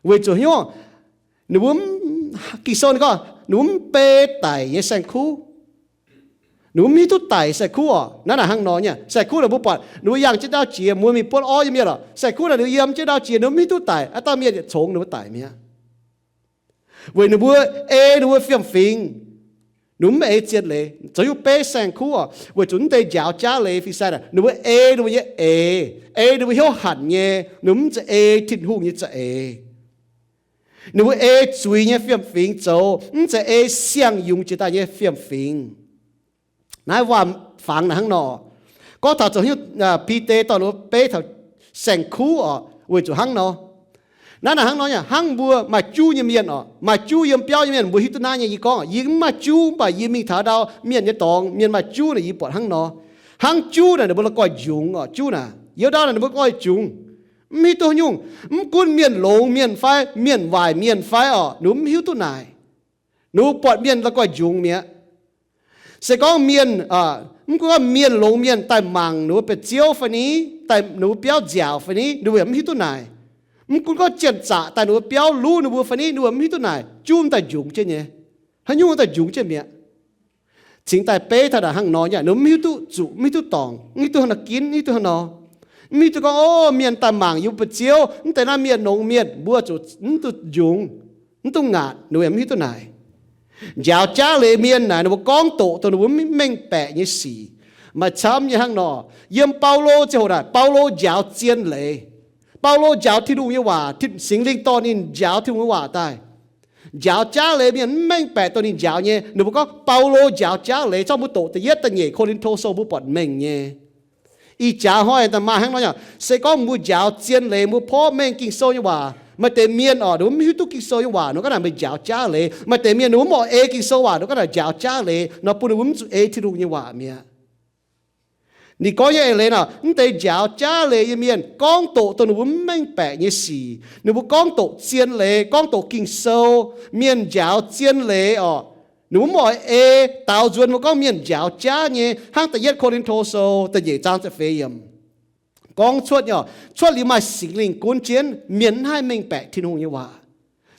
Weic zuqc hnyouv, ninh mbuo, Ging-Sou ninh gorngv ninh mbuo mv bei daic nyei saeng-kuv. Ninh mbuo mv hiuv duqv daic saeng-kuv oc. Naaiv naaic hnangv nor nyei. Saeng-kuv naaic mbuo buatc ninh mbuo yangh jienv ndaauv jiex, muoz mingh buonv orv nyei mienh oc, saeng-kuv naaic ninh mbuo yiem jienv ndaauv jiex, ninh mbuo mv hiuv duqv daic. Aav dauh mienh yietc congx ninh mbuo daic mi'aqv. Weic ninh mbuo ei ninh mbuo fiem-fingx, ninh mbuo mv ei zien leiz, zoux hnyouv beiv saeng-kuv oc. Weic zuqc mv deix njaaux jaav leiz fin-saeng naaic, ninh mbuo ei ninh mbuo nyei eix, ei ninh mbuo hnyouv hanc nyei, ninh mbuo mv zeiz ei Tin-Hungh nyei za'eix. Ninh mbuo ei zuiz nyei fiem-fingx zoux, mv zeiz ei siang-yungz jiex daaih nyei fiem-fingx. Naaiv waac-fangx naaic hnangv nor. Gorngv taux zoux hnyouv, Bide dorh ninh mbuo beiv taux saeng-kuv oc, weic zuqc hnangv nor. Naaiv naaic hnangv nor nyei, hnangv mbuo maaih juv nyei mienh oc, maaih juv yiem biauv nyei mienh, mbuo hiuv duqv naaiv nyei. Yie gorngv yie mv maaih juv, mv baac yie mingh taux ndau mienh nyei dorngx, mienh maaih juv naaic, yie buatc hnangv nor. Hnangv juv naaic ninh mbuo la'guaih njungx oc, juv naaic, yiem ndau naaic ninh mbuo la'guaih njungx. Mv hiuv duqv haaix nyungc, mv gunv mienh longx mienh fai mienh waaic mienh fai oc, ninh mbuo mv hiuv duqv naaic. Ninh mbuo buatc mienh la'guaih njungx mi'aqv. Se gorngv mienh, mv gunv gorngv mienh longx mienh daaih mangc ninh mbuo ba'ziouv fai ni, daaih ninh mbuo biauv nziaauc fai ni, ninh mbuo yaac mv hiuv duqv naaic. Mv gunv gorngv janx-zaqc daaih ninh mbuo biauv luv ninh mbuo fai ni, ninh mbuo mv hiuv duqv naaic. Juv daaih njungx jienv nyei. Haaix nyungc daaih njungx jienv mi'aqv. Cingx daaih beiv taux naaic hnangv nor nyei, ninh mv hiuv duqv zuqc, mv hiuv duqv dorngc, mv hiuv duqv hnangv nor ginv, mv hiuv duqv hnangv nor. Mv hiuv duqv gorngv, o, mienh daaih mangc yie mbuo ba'ziouv, mv deix naaiv mienh longx mienh, mbuo zuqc mv duqv njungx, mv duqv ngaatc, ninh mbuo yaac mv hiuv duqv naaic. Njaaux jaav leiz mienh naaic, ninh mbuo gorngv doqc dongh ninh mbuo mv mengh baeqc nyei sic. Maaih camv nyei hnangv nor. Yiem Baulo ziangh hoc naaic, Baulo njaaux zien leiz. Baulo njaaux Tin-Hungh nyei waac, Singx Lingh dorh ninh njaaux Tin-Hungh nyei waac daaih. Njaaux jaav leiz mienh mv mengh baeqc dongh ninh njaaux nyei. Ninh mbuo gorngv Baulo njaaux jaav leiz, zorqv mbuo doqc da'yietv da'nyeic Ko^lin^to Sou mbuo buatc mengh nyei. Ih jaax hnoi daaih maaih hnangv nor nyei, se gorngv mbuo njaaux zien leiz, mbuo porv mengh Ging-Sou nyei waac, maaih deix mienh oc, ninh mbuo mv hiuv duqv Ging-Sou nyei waac, ninh mbuo gorngv naaic meih njaaux jaav leiz. Maaih deix mienh ninh mbuo mv oix ei Ging-Sou waac, ninh mbuo gorngv naaic njaaux jaav leiz nor, bun ninh mbuo mv zuqc ei Tin-Hungh nyei waac mi'aqv. Ninh gorngv nyei eix leiz nor, mv deix njaaux jaav leiz nyei mienh gorngv doqc dongh ninh mbuo mv mengh baeqc nyei sic. Ninh mbuo gorngv doqc zien leiz, gorngv doqc Ging-Sou. Mienh njaaux zien leiz oc, ninh mbuo mv oix ei. Daaux nzuonx mbuo gorngv mienh njaaux jaav nyei, hnangv da'yietv Ko^lin^to Sou da'nyeic zaang ziepc feix yiemc gorngv cuotv nyei, cuotv liuz maaih Singx Lingh gunv jienv, mienh mv haih mengh baeqc Tin-Hungh nyei waac.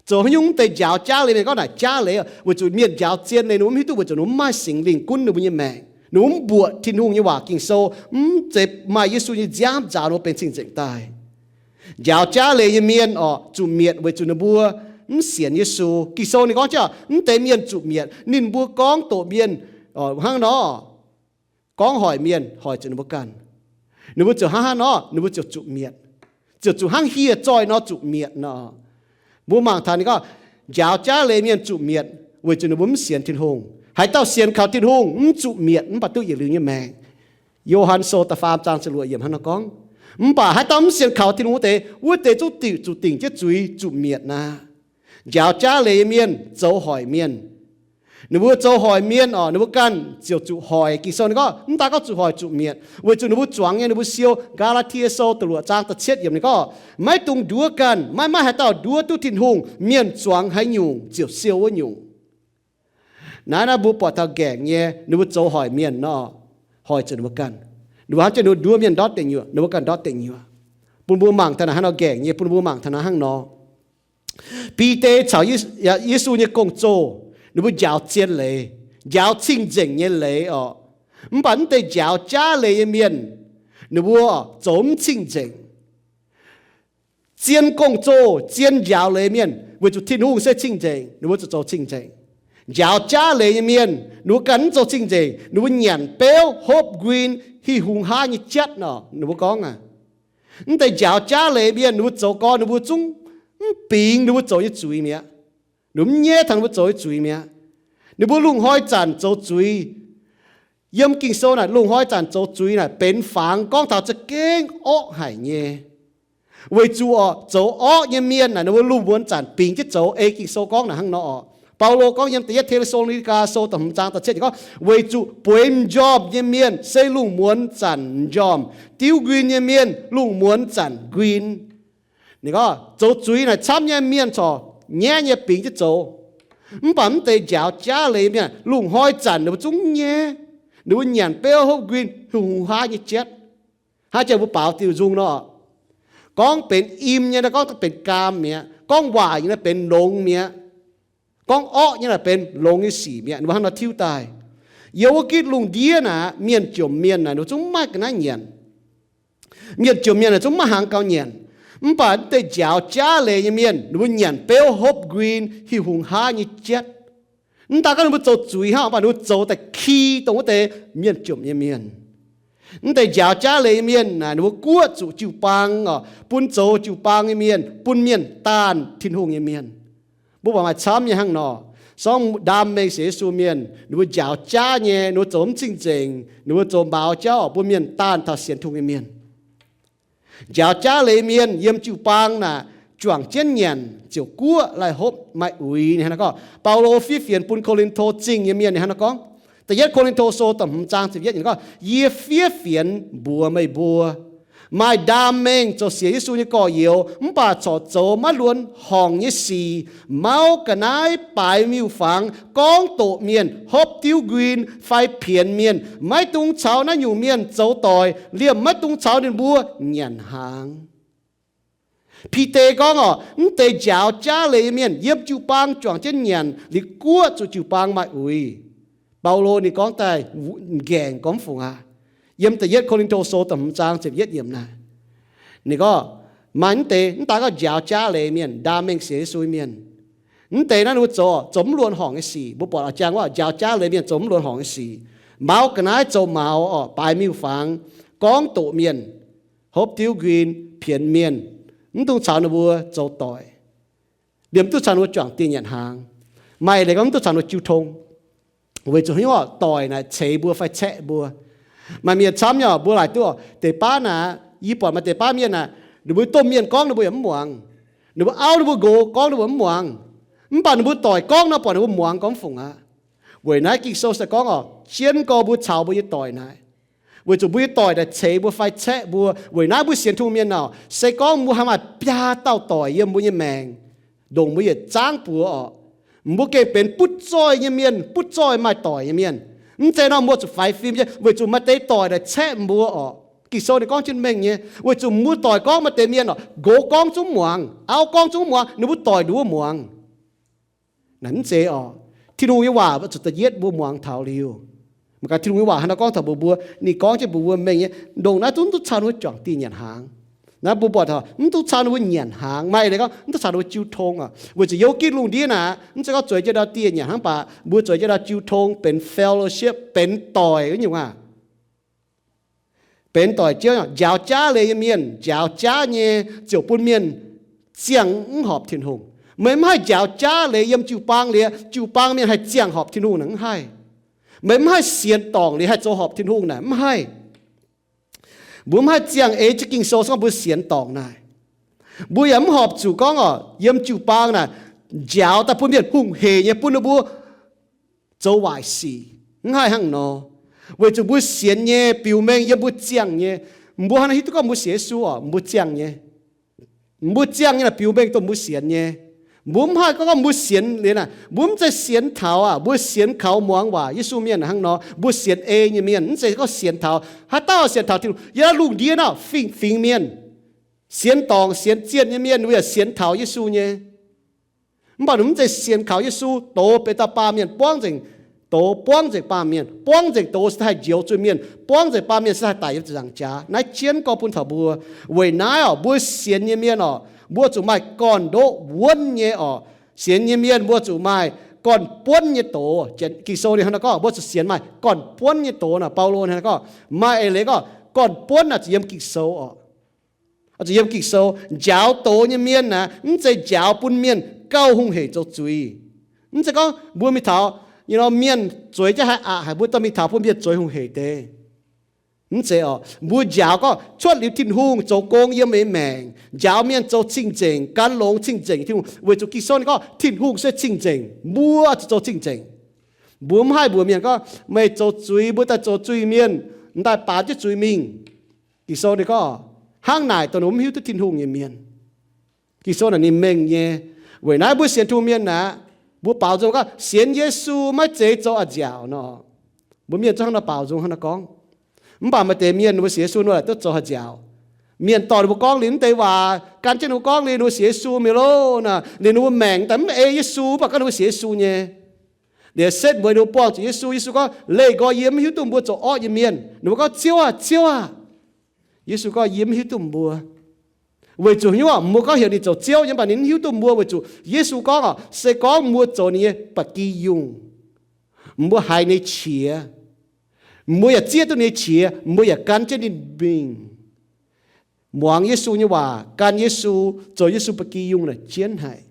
Zoux haaix nyungc mv deix njaaux jaav leiz, mienh gorngv naaic jaav leiz, weic zuqc mienh njaaux zien leiz ninh mbuo mv hiuv duqv, weic zuqc ninh mbuo mv maaih Singx Lingh gunv ninh mbuo nyei maengc. Ninh mbuo mv mbuoqc Tin-Hungh nyei waac Ging-Sou, mv zeiz maaih Yesu nyei nziaamv nzaaux ninh mbuo benx cing-nzengc daaih. Njaaux jaav leiz nyei mienh oc, zuqc mietc weic zuqc ninh mbuo mv sienx Yesu. Ging-Sou ninh gorngv jienv mv deix mienh zuqc mietc, ninh mbuo gorngv doqc mienh hnangv nor, gorngv hoic mienh hoic zuqc ninh mbuo ganh. Ninh mbuo ziouc hnangv haaix nor, ninh mbuo ziouc zuqc mietc. Ziouc zuqc hnangv hieh zoih nor zuqc mietc nor. Mbuo mangc taux ninh gorngv, njaaux jaav leiz mienh zuqc mietc, weic zuqc ninh mbuo mv sienx Tin-Hungh. Haaix dauh sienx kaux Tin-Hungh, mv zuqc mietc, mv baac duqv yietc liuz nyei maengc. Yo^han Sou da'faam zaang ziepc luoqc yiemc hnangv nor gorngv, mv baac haaix dauh mv sienx kaux Tin-Hungh wuov deix, wuov deix zungv dingc zuqc dingc jienv zuiz zuqc mietc aqv. Njaaux jaav leiz nyei mienh zoux hoic mienh. Ninh mbuo zoux hoic mienh oc, ninh mbuo ganh ziouc zuqc hoic. Ging-Sou ninh gorngv, mv daaih gorngv zuqc hoic zuqc mietc, weic zuqc ninh mbuo zuangx nyei ninh mbuo siou. Gaa^laa^tie Sou da'luoqc zaang da'cietv yiemc ninh gorngv, maiv dungx nduov ganh. Maiv maaih haaix dauh nduov duqv Tin-Hungh. Mienh zuangx haaix nyungc ziouc siou wuov nyungc. Naaiv naaiv mbuo buatc taux nqaengc nyei ninh mbuo zoux hoic mienh nor, hoic zuqc ninh mbuo ganh. Ninh mbuo hnamv jienv ninh mbuo nduov mienh ndortv deic nyuoqc, ninh mbuo ganh ndortv deic nyuoqc. Bun mbuo mangc taux naaiv hnangv nor nqaengc nyei, bun mbuo mangc taux naaiv hnangv nor. Bide caux Yesu nyei gong-zoh, ninh mbuo njaaux zien leiz, njaaux cing-nzengc nyei leiz oc. Mv baac mv deix njaaux jaav leiz nyei mienh, ninh mbuo zoux mv cing-nzengc. Zien gong-zoh, zien njaaux leiz mienh, weic zuqc Tin-Hungh se cing-nzengc, ninh mbuo zuqc zoux cing-nzengc. Njaaux jaav leiz nyei mienh, ninh mbuo ganh mv zoux cing-nzengc, ninh mbuo nyanc beuv, hopv nquin, hih hungh haav nyei jatv nor, ninh mbuo gorngv aqv. Mv deix njaaux jaav leiz mienh, ninh mbuo zoux gau, ninh mbuo zungv mv bingx ninh mbuo zoux nyei zuiz mi'aqv. Ninh mbuo mv nyaiv taux ninh mbuo zoux nyei zuiz mi'aqv. Ninh mbuo lungh hnoi zanc zoux zuiz. Yiem Ging-Sou naaic, lungh hnoi zanc zoux zuiz naaic benx fangx gorngv taux za'gengh orqv haic nyei. Weic zuqc oc, zoux orqv nyei mienh naaic, ninh mbuo lungh muonz zanc bingx jienv zoux. Ei Ging-Sou gorngv naaic hnangv nor oc. Baulo gorngv yiem Da'yietv Te^saa^lo^ni^gaa Sou da'hmz zaang da'cietv gorngv, weic zuqc bueix m'njormh nyei mienh se lungh muonz zanc m'njormh, diuv nquin nyei mienh lungh muonz zanc nquin. Ninh gorngv zoux zuiz naaic camv nyei mienh corc nyaiv nyei bingx jienv zoux. Mv baac mv deix njaaux jaav leiz mienh, lungh hnoi zanc ninh mbuo zungv nyaiv. Ninh mbuo nyanc beuv, hopv nquin, hungh haav nyei jatv. Hnangv jiex mbuo baaux diuh nzung nor, gorngv benx im nyei naaiv gorngv benx gaam mi'aqv. Gorngv waaic nyei naaiv benx longx mi'aqv. Gorngv orqv nyei naaic benx longx nyei sic mi'aqv. Ninh mbuo hnangv nor tiuv daaih. Yiem wuov gitv lungh ndiev naaic, mienh jomc mienh naaic ninh mbuo zungv maiv maaih ga'naaiv nyanc. Mienh jomc mienh naaic zungv maiv hnaangx gauh nyanc. Mv baac mv deix njaaux jaav leiz nyei mienh, ninh mbuo nyanc beuv, hopv nquin, hih hungh haav nyei jatv. Mv daaih gorngv ninh mbuo zoux zuiz hnangv, mv baac ninh mbuo zoux daaih ki dongh wuov deix mienh jomc nyei mienh. Mv deix njaaux jaav leiz nyei mienh naaic, ninh mbuo guoqv zuqc jiu-baang oc, bun zoux jiu-baang nyei mienh, bun mienh daanh Tin-Hungh nyei mienh. Mbuo buatc maaih camv nyei hnangv nor. Sorng ndaam mengh sienx Yesu mienh, ninh mbuo njaaux jaav nyei, ninh mbuo zoux mv cing-nzengc, ninh mbuo zoux maux jauv oc, bun mienh daanh taux sienx Tin-Hungh nyei mienh. Njaaux jaav leiz mienh yiem jiu-baang naaic, juangc jienv nyanc ziouc guoqv, laih hopv maaih uix. Ninh hnangv naaiv gorngv, Baulo fiev fienx bun Ko^lin^to Zingh nyei mienh, ninh hnangv naaiv gorngv, Da'yietv Ko^lin^to Sou da'hmz zaang ziepc yietv, ninh gorngv, yie fiev fienx mbuox meih mbuo, maaih ndaam mengh zoux sienx Yesu nyei gorx-youz, mv baac corc zoux maiv luonx horngc nyei sic, mauv ga'naaiv, baaix miuc-fangx, gorngv doqc mienh, hopv diuv nquin fai pienx mienh, maiv dungx caux naaiv nyungc mienh zoux doic, liemh maiv dungx caux ninh mbuo nyanc hnaangx. Bide gorngv oc, mv deix njaaux jaav leiz nyei mienh yiem jiu-baang juangc jienv nyanc, liuz guoqv zuqc jiu-baang maaih uix. Baulo ninh gorngv daaih nqaengc gorngv fungc aqv. Yiem Da'yietv Ko^lin^to Sou da'hmz zaang ziepc yietv yiemc naaic, ninh gorngv, maaih mv deix, mv daaih gorngv njaaux jaav leiz mienh, ndaam mengh sienx Yesu mienh, mv deix naaiv ninh mbuo zoux, zoux mv luonx horngc nyei sic. Mbuo buatc a'jang wuov, njaaux jaav leiz mienh zoux mv luonx horngc nyei sic, mauv ga'naaiv zoux maux oc, baaix miuc-fangx, gorngv doqc mienh, hopv diuv nquin, pienx mienh, mv dungx caux ninh mbuo zoux doic. Liemh mv duqv caux ninh mbuo juangc dieh nyanc hnaangx. Maaih leiz gorngv mv duqv caux ninh mbuo jiu tong, weic zuqc haaix nyungc oc, doic naaic ceix mbuo fai caeqv mbuo. Maaih mienh camv nyei oc, mbuo laaic duqv oc, deix baav naaic, yie buatc maaih deix baav mienh naaic, ninh mbuo domh mienh gorngv ninh mbuo yaac mv muangx. Ninh mbuo auv ninh mbuo nqox gorngv ninh mbuo mv muangx. Mv baac ninh mbuo doic gorngv nor buatc ninh mbuo muangx gorngv fungc aqv. Weic naaiv Ging-Sou se gorngv oc, jienv gorx mbuo caux mbuo nyei doic naaic, weic zuqc mbuo nyei doic naaic ceix mbuo fai caeqv mbuo. Weic naaiv mbuo sienx Tin-Hungh mienh oc, se gorngv mbuo haih maaih biaa dauh doic yiem mbuo nyei maengc, ndongc mbuo yietc zangv buoz oc, mbuo gengh benx butv zoih nyei mienh, butv zoih maaih doic nyei mienh. Mv zeiz nor mbuo zuqc faix fim nyei, weic zuqc maaih deix doic naaic caeqv mbuo oc. Ging-Sou ninh gorngv jienv mengh nyei, weic zuqc mbuo doic gorngv maaih deix mienh oc, nqox gorngv zungv muangx, auv gorngv zungv muangx, ninh mbuo doic nduov muangx. Naaic mv zeiz oc. Tin-Hungh nyei waac zuqc da'yietv mbuo muangx taux liuz. Mangc gaax Tin-Hungh nyei waac haaix nor gorngv taux mbuox mbuo, ninh gorngv jienv mbuox mbuo mengh nyei, ndongc naaiv zungv mv duqv caux ninh mbuo juangc dieh nyanc hnaangx. Naaiv mbuo buatc taux mv duqv caux ninh mbuo nyanc hnaangx, maaih leiz gorngv mv duqv caux ninh mbuo jiu tong oc. Weic zuqc yiem gitv lungh ndiev naaic, mv zeiz gorngv zueiz jienv ndau dieh nyanc hnangv, mv baac mbuo zueiz jienv ndau jiu tong benx fellowship, benx doic wuov nyungc aqv. benx doic jienv njaaux jaav leiz nyei mienh. Njaaux jaav nyei ziouc bun mienh ziangh mv horpc Tin-Hungh. Meih mv haih njaaux jaav leiz yiem jiu-baang liuz, jiu-baang mienh haih ziangh horpc Tin-Hungh naaic mv haih. Meih mv haih sienx dorngc liuz haih zoux horpc Tin-Hungh naaic mv haih. Mbuo mv haih ziangh ei jienv Ging-Sou se gorngv mbuo sienx dorngc naaic. Mbuo yaac mv horpc zuqc gorngv oc, yiem jiu-baang naaic njaaux daaih bun mienh hungh heic nyei bun ninh mbuo zoux waaic sic. Mv haih hnangv nor. Weic zuqc mbuo sienx nyei biux mengh yiem mbuo ziangh nyei. Mbuo hnangv naaic hiuv duqv gorngv mbuo sienx Yesu oc, mbuo ziangh nyei. Mbuo ziangh nyei naaic biux mengh dongh mbuo sienx nyei. Mbuo mv haih gorngv mbuo sienx liuz naaic, mbuo mv zeiz sienx taux aac, mbuo sienx kaux muangx waac Yesu mienh hnangv nor. Mbuo sienx ei nyei mienh, mv zeiz gorngv sienx taux haaix dauh sienx taux Tin-Hungh. Yiem lungh ndiev naaic fingx-fingx mienh, sienx dorngc sienx zienh nyei mienh, mbuo yaac sienx taux Yesu nyei. Mv baac ninh mv zeiz sienx kaux Yesu, doz benx dauh baamh mienh buangv nzengc. Doz buangv nzengc baamh mienh, buangv nzengc doz se haih njoux zuiz-mienh, buangv nzengc baamh mienh se haih daic yiem ziepc nzaangc jaax. Naaiv jienv gorngv bun taux mbuo. Weic naaiv oc, mbuo sienx nyei mienh oc, mbuo zuqc maaih gorn-ndoqv wuonv nyei oc. Sienx nyei mienh mbuo zuqc maaih gorn-buonv nyei doz. Ging-Sou ninh hnangv naaiv gorngv mbuo zuqc sienx maaih gorn-buonv nyei doz naaic. Baulo ninh hnangv naaiv gorngv, maaih eix leiz gorngv gorn-buonv naaic zuqc yiem Ging-Sou oc. Zuqc yiem Ging-Sou. Njaaux doz nyei mienh naaic mv zeiz njaaux bun mienh gauh hungh heic zoux zuiz. Mv zeiz gorngv mbuo mingh taux, you know, mienh zueiz jienv haaix aqc haic, mbuo dorh mingh taux bun mienh zueiz hungh heic deix. Mv zeiz oc. Mbuo njaaux gorngv cuotv liuz Tin-Hungh zoux gong yiem meih nyei maengc, njaaux mienh zoux cing-nzengc, gan longx cing-nzengc Tin-Hungh. Weic zuqc Ging-Sou ninh gorngv Tin-Hungh se cing-nzengc, mbuo zuqc zoux cing-nzengc. Mbuo mv haih mbuox mienh gorngv, meih zoux zuiz, mbuo daaih zoux zuiz-mienh, m'daaih baamz jienv zuiz mingh. Ging-Sou ninh gorngv, hnangv naaic dongh mv hiuv duqv Tin-Hungh nyei mienh. Ging-Sou naaic ninh mengh nyei. Weic naaiv mbuo sienx Tin-Hungh mienh aqv, mbuo baaux nzung gorngv sienx Yesu maiv zeiz zoux a'nziaauc nor. Mbuo mienh zungv hnangv nor baaux nzung hnangv nor gorngv. Mv baac maaih deix mienh ninh mbuo sienx Yesu nor laaic duqv zoux haaix nziaauc. Mienh dorh ninh mbuo gorngv liuz mv deix waac, gan jienv ninh mbuo gorngv liuz ninh mbuo sienx Yesu mi'aqv loh naaic, liuz ninh mbuo maengc daaih mv ei Yesu, mv baac gorngv ninh mbuo sienx Yesu nyei. Liuz setv mueiz ninh mbuo buangh zuqc Yesu. Yesu gorngv, leih nqoi yie mv hiuv duqv mbuo zoux orqv nyei mienh. Ninh mbuo gorngv, Ziouv aah! Ziouv aah! Yesu gorngv, yie mv hiuv duqv mbuo. Weic zuqc haaix nyungc? Mbuo gorngv heuc ninh zoux Ziouv nyei, mv baac ninh mv hiuv duqv mbuo weic zuqc Yesu gorngv oc, se gorngv mbuo zoux ninh nyei ba'gi yungh, mbuo haiz ninh nyei qiex, mbuo yaac zieqv duqv ninh nyei qiex, mbuo yaac gan jienv ninh mingh. Muangx Yesu nyei waac, gan Yesu, zoux Yesu ba'gi yungh naaic jienv haic.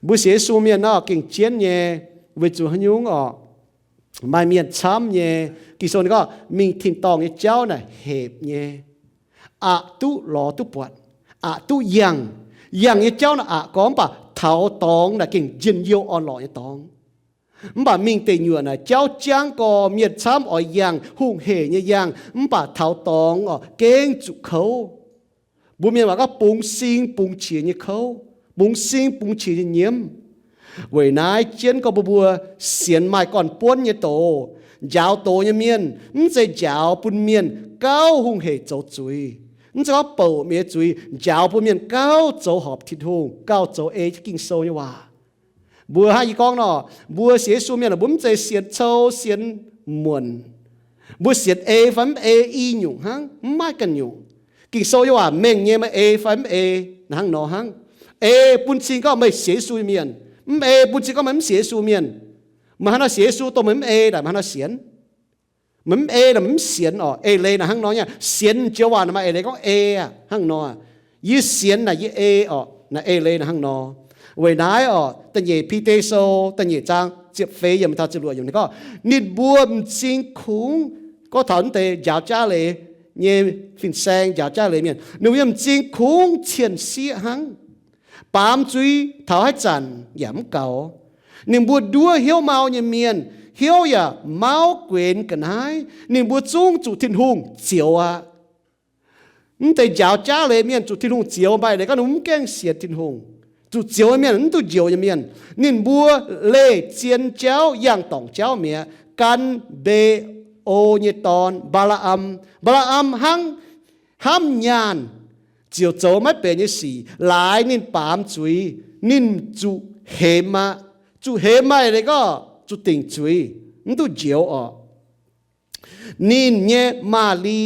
Mbuo sienx Yesu mienh nor gengh jienv nyei, weic zuqc haaix nyungc orqc? Maaih mienh camv nyei. Ging-Sou ninh gorngv mingh tin-dorngh nyei jauv naaic hepc nyei, aqc duqv lorz duqv buatc, aqc duqv yangh. Yangh nyei jauv naaic aqc gorx, mv baac taux dorngx naaic gengh njien-youh orn-lorqc nyei dorngx. Mv baac mingh deic nyuoqc naaic jauv jangv gorx, mienh camv oix yangh, hungh hec nyei yangh, mv baac taux dorngx orqc, gengh zuqc kouv. Mbuo mienh waac gorngv bungx sing bungx qiex nyei kouv, bungx sing bungx qiex nyei nyiemv. Weic naaiv jienv gorngv mbuo, mbuo sienx maaih gorn-buonv nyei doz, njaaux doz nyei mienh, mv zeiz njaaux bun mienh gauh hungh hec zoux zuiz. Mv zeiz gorngv bouc mienh nyei zuiz, njaaux bun mienh gauh zoux horpc Tin-Hungh, gauh zoux ei jienv Ging-Sou nyei waac. Mbuo hnangv yie gorngv nor, mbuo sienx Yesu mienh, mbuo mv zeiz sienx cou sienx muonc. Mbuo sienx ei fai mv ei i nyungc hnangv, mv maaih ganh nyungc. Ging-Sou nyei waac mengh nyei, meih ei fai mv ei, hnangv nor hnangv. Ei bun cing gorngv meih sienx Yesu mienh. Mv ei bun cing gorngv meih mv sienx Yesu mienh. Meih hnangv nor sienx Yesu, dongh meih mv ei naaic meih hnangv nor sienx. Meih mv ei naaic meih mv sienx orqc. Eix leiz naaic hnangv nor nyei, sienx joux waac naaic maaih eix leiz gorngv ei aqv, hnangv nor. Yie sienx naaic yie ei orqc, naaic eix leiz naaic hnangv nor. Weic naaiv orqc, da'nyeic Bide Sou da'nyeic zaang ziepc feix yiemc taux ziepc luoqc yiemc ninh gorngv, ninh mbuo m'zing kungx, gorngv taux naaiv deix njaaux jaav leiz nyei fin-saeng, njaaux jaav leiz mienh, ninh mbuo m'zing kungx cien-sieqv hnangv. Baamz zuiz taux haaix zanc yaac mv gaux. Ninh mbuo nduov hnyouv mau nyei mienh, hnyouv yaac mauv guenx ga'naaiv. Ninh mbuo zungv zuqc Tin-Hungh zioux aqv. Mv deix njaaux jaav leiz mienh zuqc Tin-Hungh zioux, maaih leiz gorngv ninh mbuo mv gaengh sienx Tin-Hungh. Zuqc zioux nyei mienh, mv duqv njoux nyei mienh. Ninh mbuo leih zien jauv, yangh dorngc jauv mi'aqv. Gan Mbe^o nyei dorn, Mbaa^laa^am. Mbaa^laa^am hnangv hnamv nyaanh, ziouc zoux maiv benx nyei sic, laaix ninh baamz zuiz, ninh zuqc hemx aqv. Zuqc hemx maaih leiz gorngv zuqc dingc zuiz, mv duqv njoux orqc. Ninh nyei maaz-li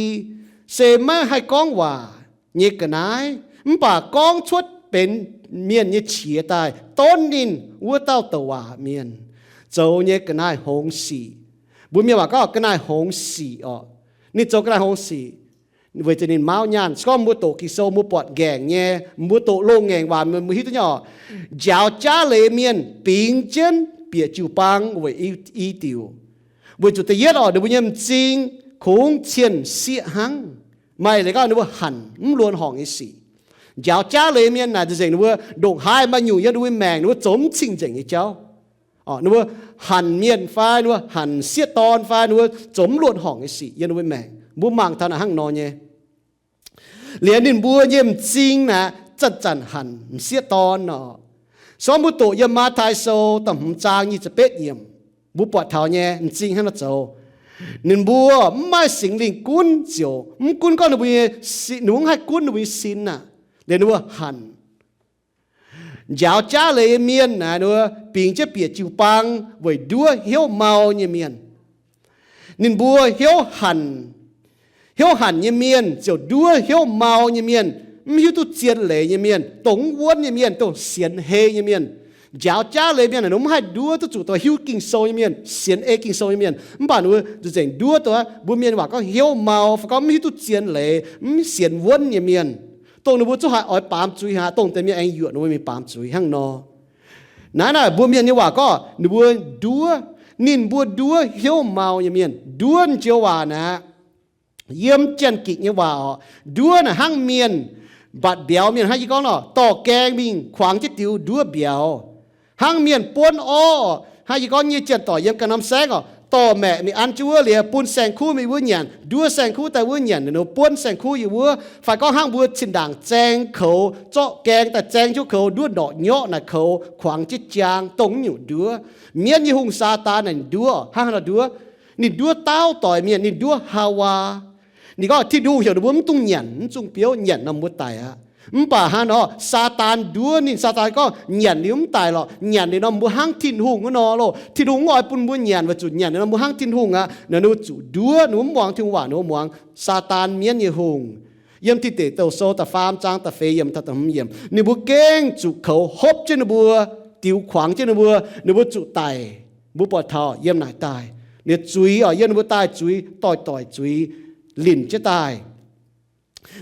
se maiv haih gorngv waac nyei ga'naaiv, mv baac gorngv cuotv benx mienh nyei qiex daaih donv ninh wuov dauh douc waac mienh zoux nyei ga'naaiv hngongx sic. Mbuo mienh waac gorngv ga'naaiv hngongx sic orqc. Ninh zoux ga'naaiv hngongx sic. Weic zuqc ninh mauv nyaanh. Se gorngv mbuo doqc Ging-Sou, mbuo buatc nqaengc nyei, mbuo doqc loz-ngaengc waac, mbuo hiuv duqv nyei oc. Njaaux jaav leiz mienh bingx jienv bieqc jiu-baang weic i, i diuc. Weic zuqc da'yietv oc, ninh mbuo nyei m'zing kungx cien-sieqv hnangv. Maaih leiz gorngv ninh mbuo hanc mv luonx horngc nyei sic. Njaaux jaav leiz mienh naaic nzengc ninh mbuo ndongc haaix maaih nyungc yiem ninh mbuo maengc ninh mbuo zoux mv cing-nzengc nyei jauv. Ninh mbuo hanc mienh fai ninh mbuo hanc sieqv dorn fai ninh mbuo zoux mv luonx horngc nyei sic yiem ninh mbuo maengc. Mbuo mangc taux naaic hnangv nor nyei. Liuz ninh mbuo nyei m'zing naaic zanc-zanc hanc m'sieqv dorn nor. Se gorngv mbuo doqc yiem Matv^taai Sou da'hmz zaang nyic ziepc betv yiemc, mbuo buatc taux nyei m'zing hnangv nor zoux. Ninh mbuo mv maaih Singx Lingh gunv ziouc mv gunv gorngv ninh mbuo nyei, ninh mbuo mv haih gunv ninh mbuo nyei sin aqv. Liuz ninh mbuo hanc njaaux jaav leiz nyei mienh naaic, ninh mbuo bingx jienv bieqc jiu-baang weic nduov hnyouv mau nyei mienh. Ninh mbuo hnyouv hanc, hnyouv hanc nyei mienh ziouc nduov hnyouv mau nyei mienh, mv hiuv duqv zien leiz nyei mienh, dongh mv wuonv nyei mienh, dongh sienx hei nyei mienh. Njaaux jaav leiz mienh naaic, ninh mbuo mv haih nduov duqv zuqc dongh hiuv Ging-Sou nyei mienh, sienx ei Ging-Sou nyei mienh. Mv baac ninh mbuo nzengc nduov dongh mbuo mienh waac gorngv hnyouv mau, fai gorngv mv hiuv duqv zien leiz, mv sienx wuonv nyei mienh, dongh ninh mbuo zungv haih oix baamz zuiz haic, dongh deix mienh aengx yuoqc ninh mbuo mingh baamz zuiz hnangv nor. Naaiv naaic mbuo mienh nyei waac gorngv ninh mbuo nduov, ninh mbuo nduov hnyouv mau nyei mienh. Nduov joux waac naaic, yiem Janx-Gikc nyei waac oc, nduov naaic hnangv mienh mbatc mbiauz mienh, hnangv yie gorngv nor, dorh gaeng mingh kuangx jienv diux nduov mbiauz. Hnangv mienh buonv orv, hnangv yie gorngv nyei, janx-doic yiem ganh norm saengv oc, dorh maeqc mingh an jienv wuov liuz, bun saeng-kuv mingh wuov nyanc, nduov saeng-kuv daaih wuov nyanc, ninh mbuo buonv saeng-kuv yiem wuov. Fai gorngv hnangv mbuo zinh ndaangc zaeng koux, zorqv gaeng daaih zaeng jienv koux, nduov ndorqc nyorqv naaic koux, kuangx jienv jaang, dongh nyungc nduov. Mienv nyei hungh Saadaan naaic nduov, hnangv haaix nor nduov? Ninh nduov daauv doic mienh, ninh nduov Haawaa. Ninh gorngv Tin-Hungh heuc ninh mbuo mv dungx nyanc, mv dungx biouv, nyanc nor mbuo daic aqv. Mv baac hnangv nor, Saadaan nduov ninh, Saadaan gorngv nyanc liuz mv daic lorqc, nyanc liuz nor mbuo hnangv Tin-Hungh wuov nor loh. Tin-Hungh mv oix bun mbuo nyanc, weic zuqc nyanc liuz nor mbuo hnangv Tin-Hungh aqv. Naaic ninh mbuo zuqc nduov, ninh mbuo mv muangx Tin-Hungh waac, ninh mbuo muangx Saadaan mienv nyei hungh. Yiem Tin Deic Douh Sou da'faam zaang da'feix yiemc taux da'hmz yiemc, ninh mbuo gengh zuqc koux hopv jienv ninh mbuo, diux kuangx jienv ninh mbuo, ninh mbuo zuqc daic. Mbuo buatc taux yiem naaic daaih, ninh zuiz oc, yiem ninh mbuo daaih zuiz, doic-doic zuiz linc jienv daaih.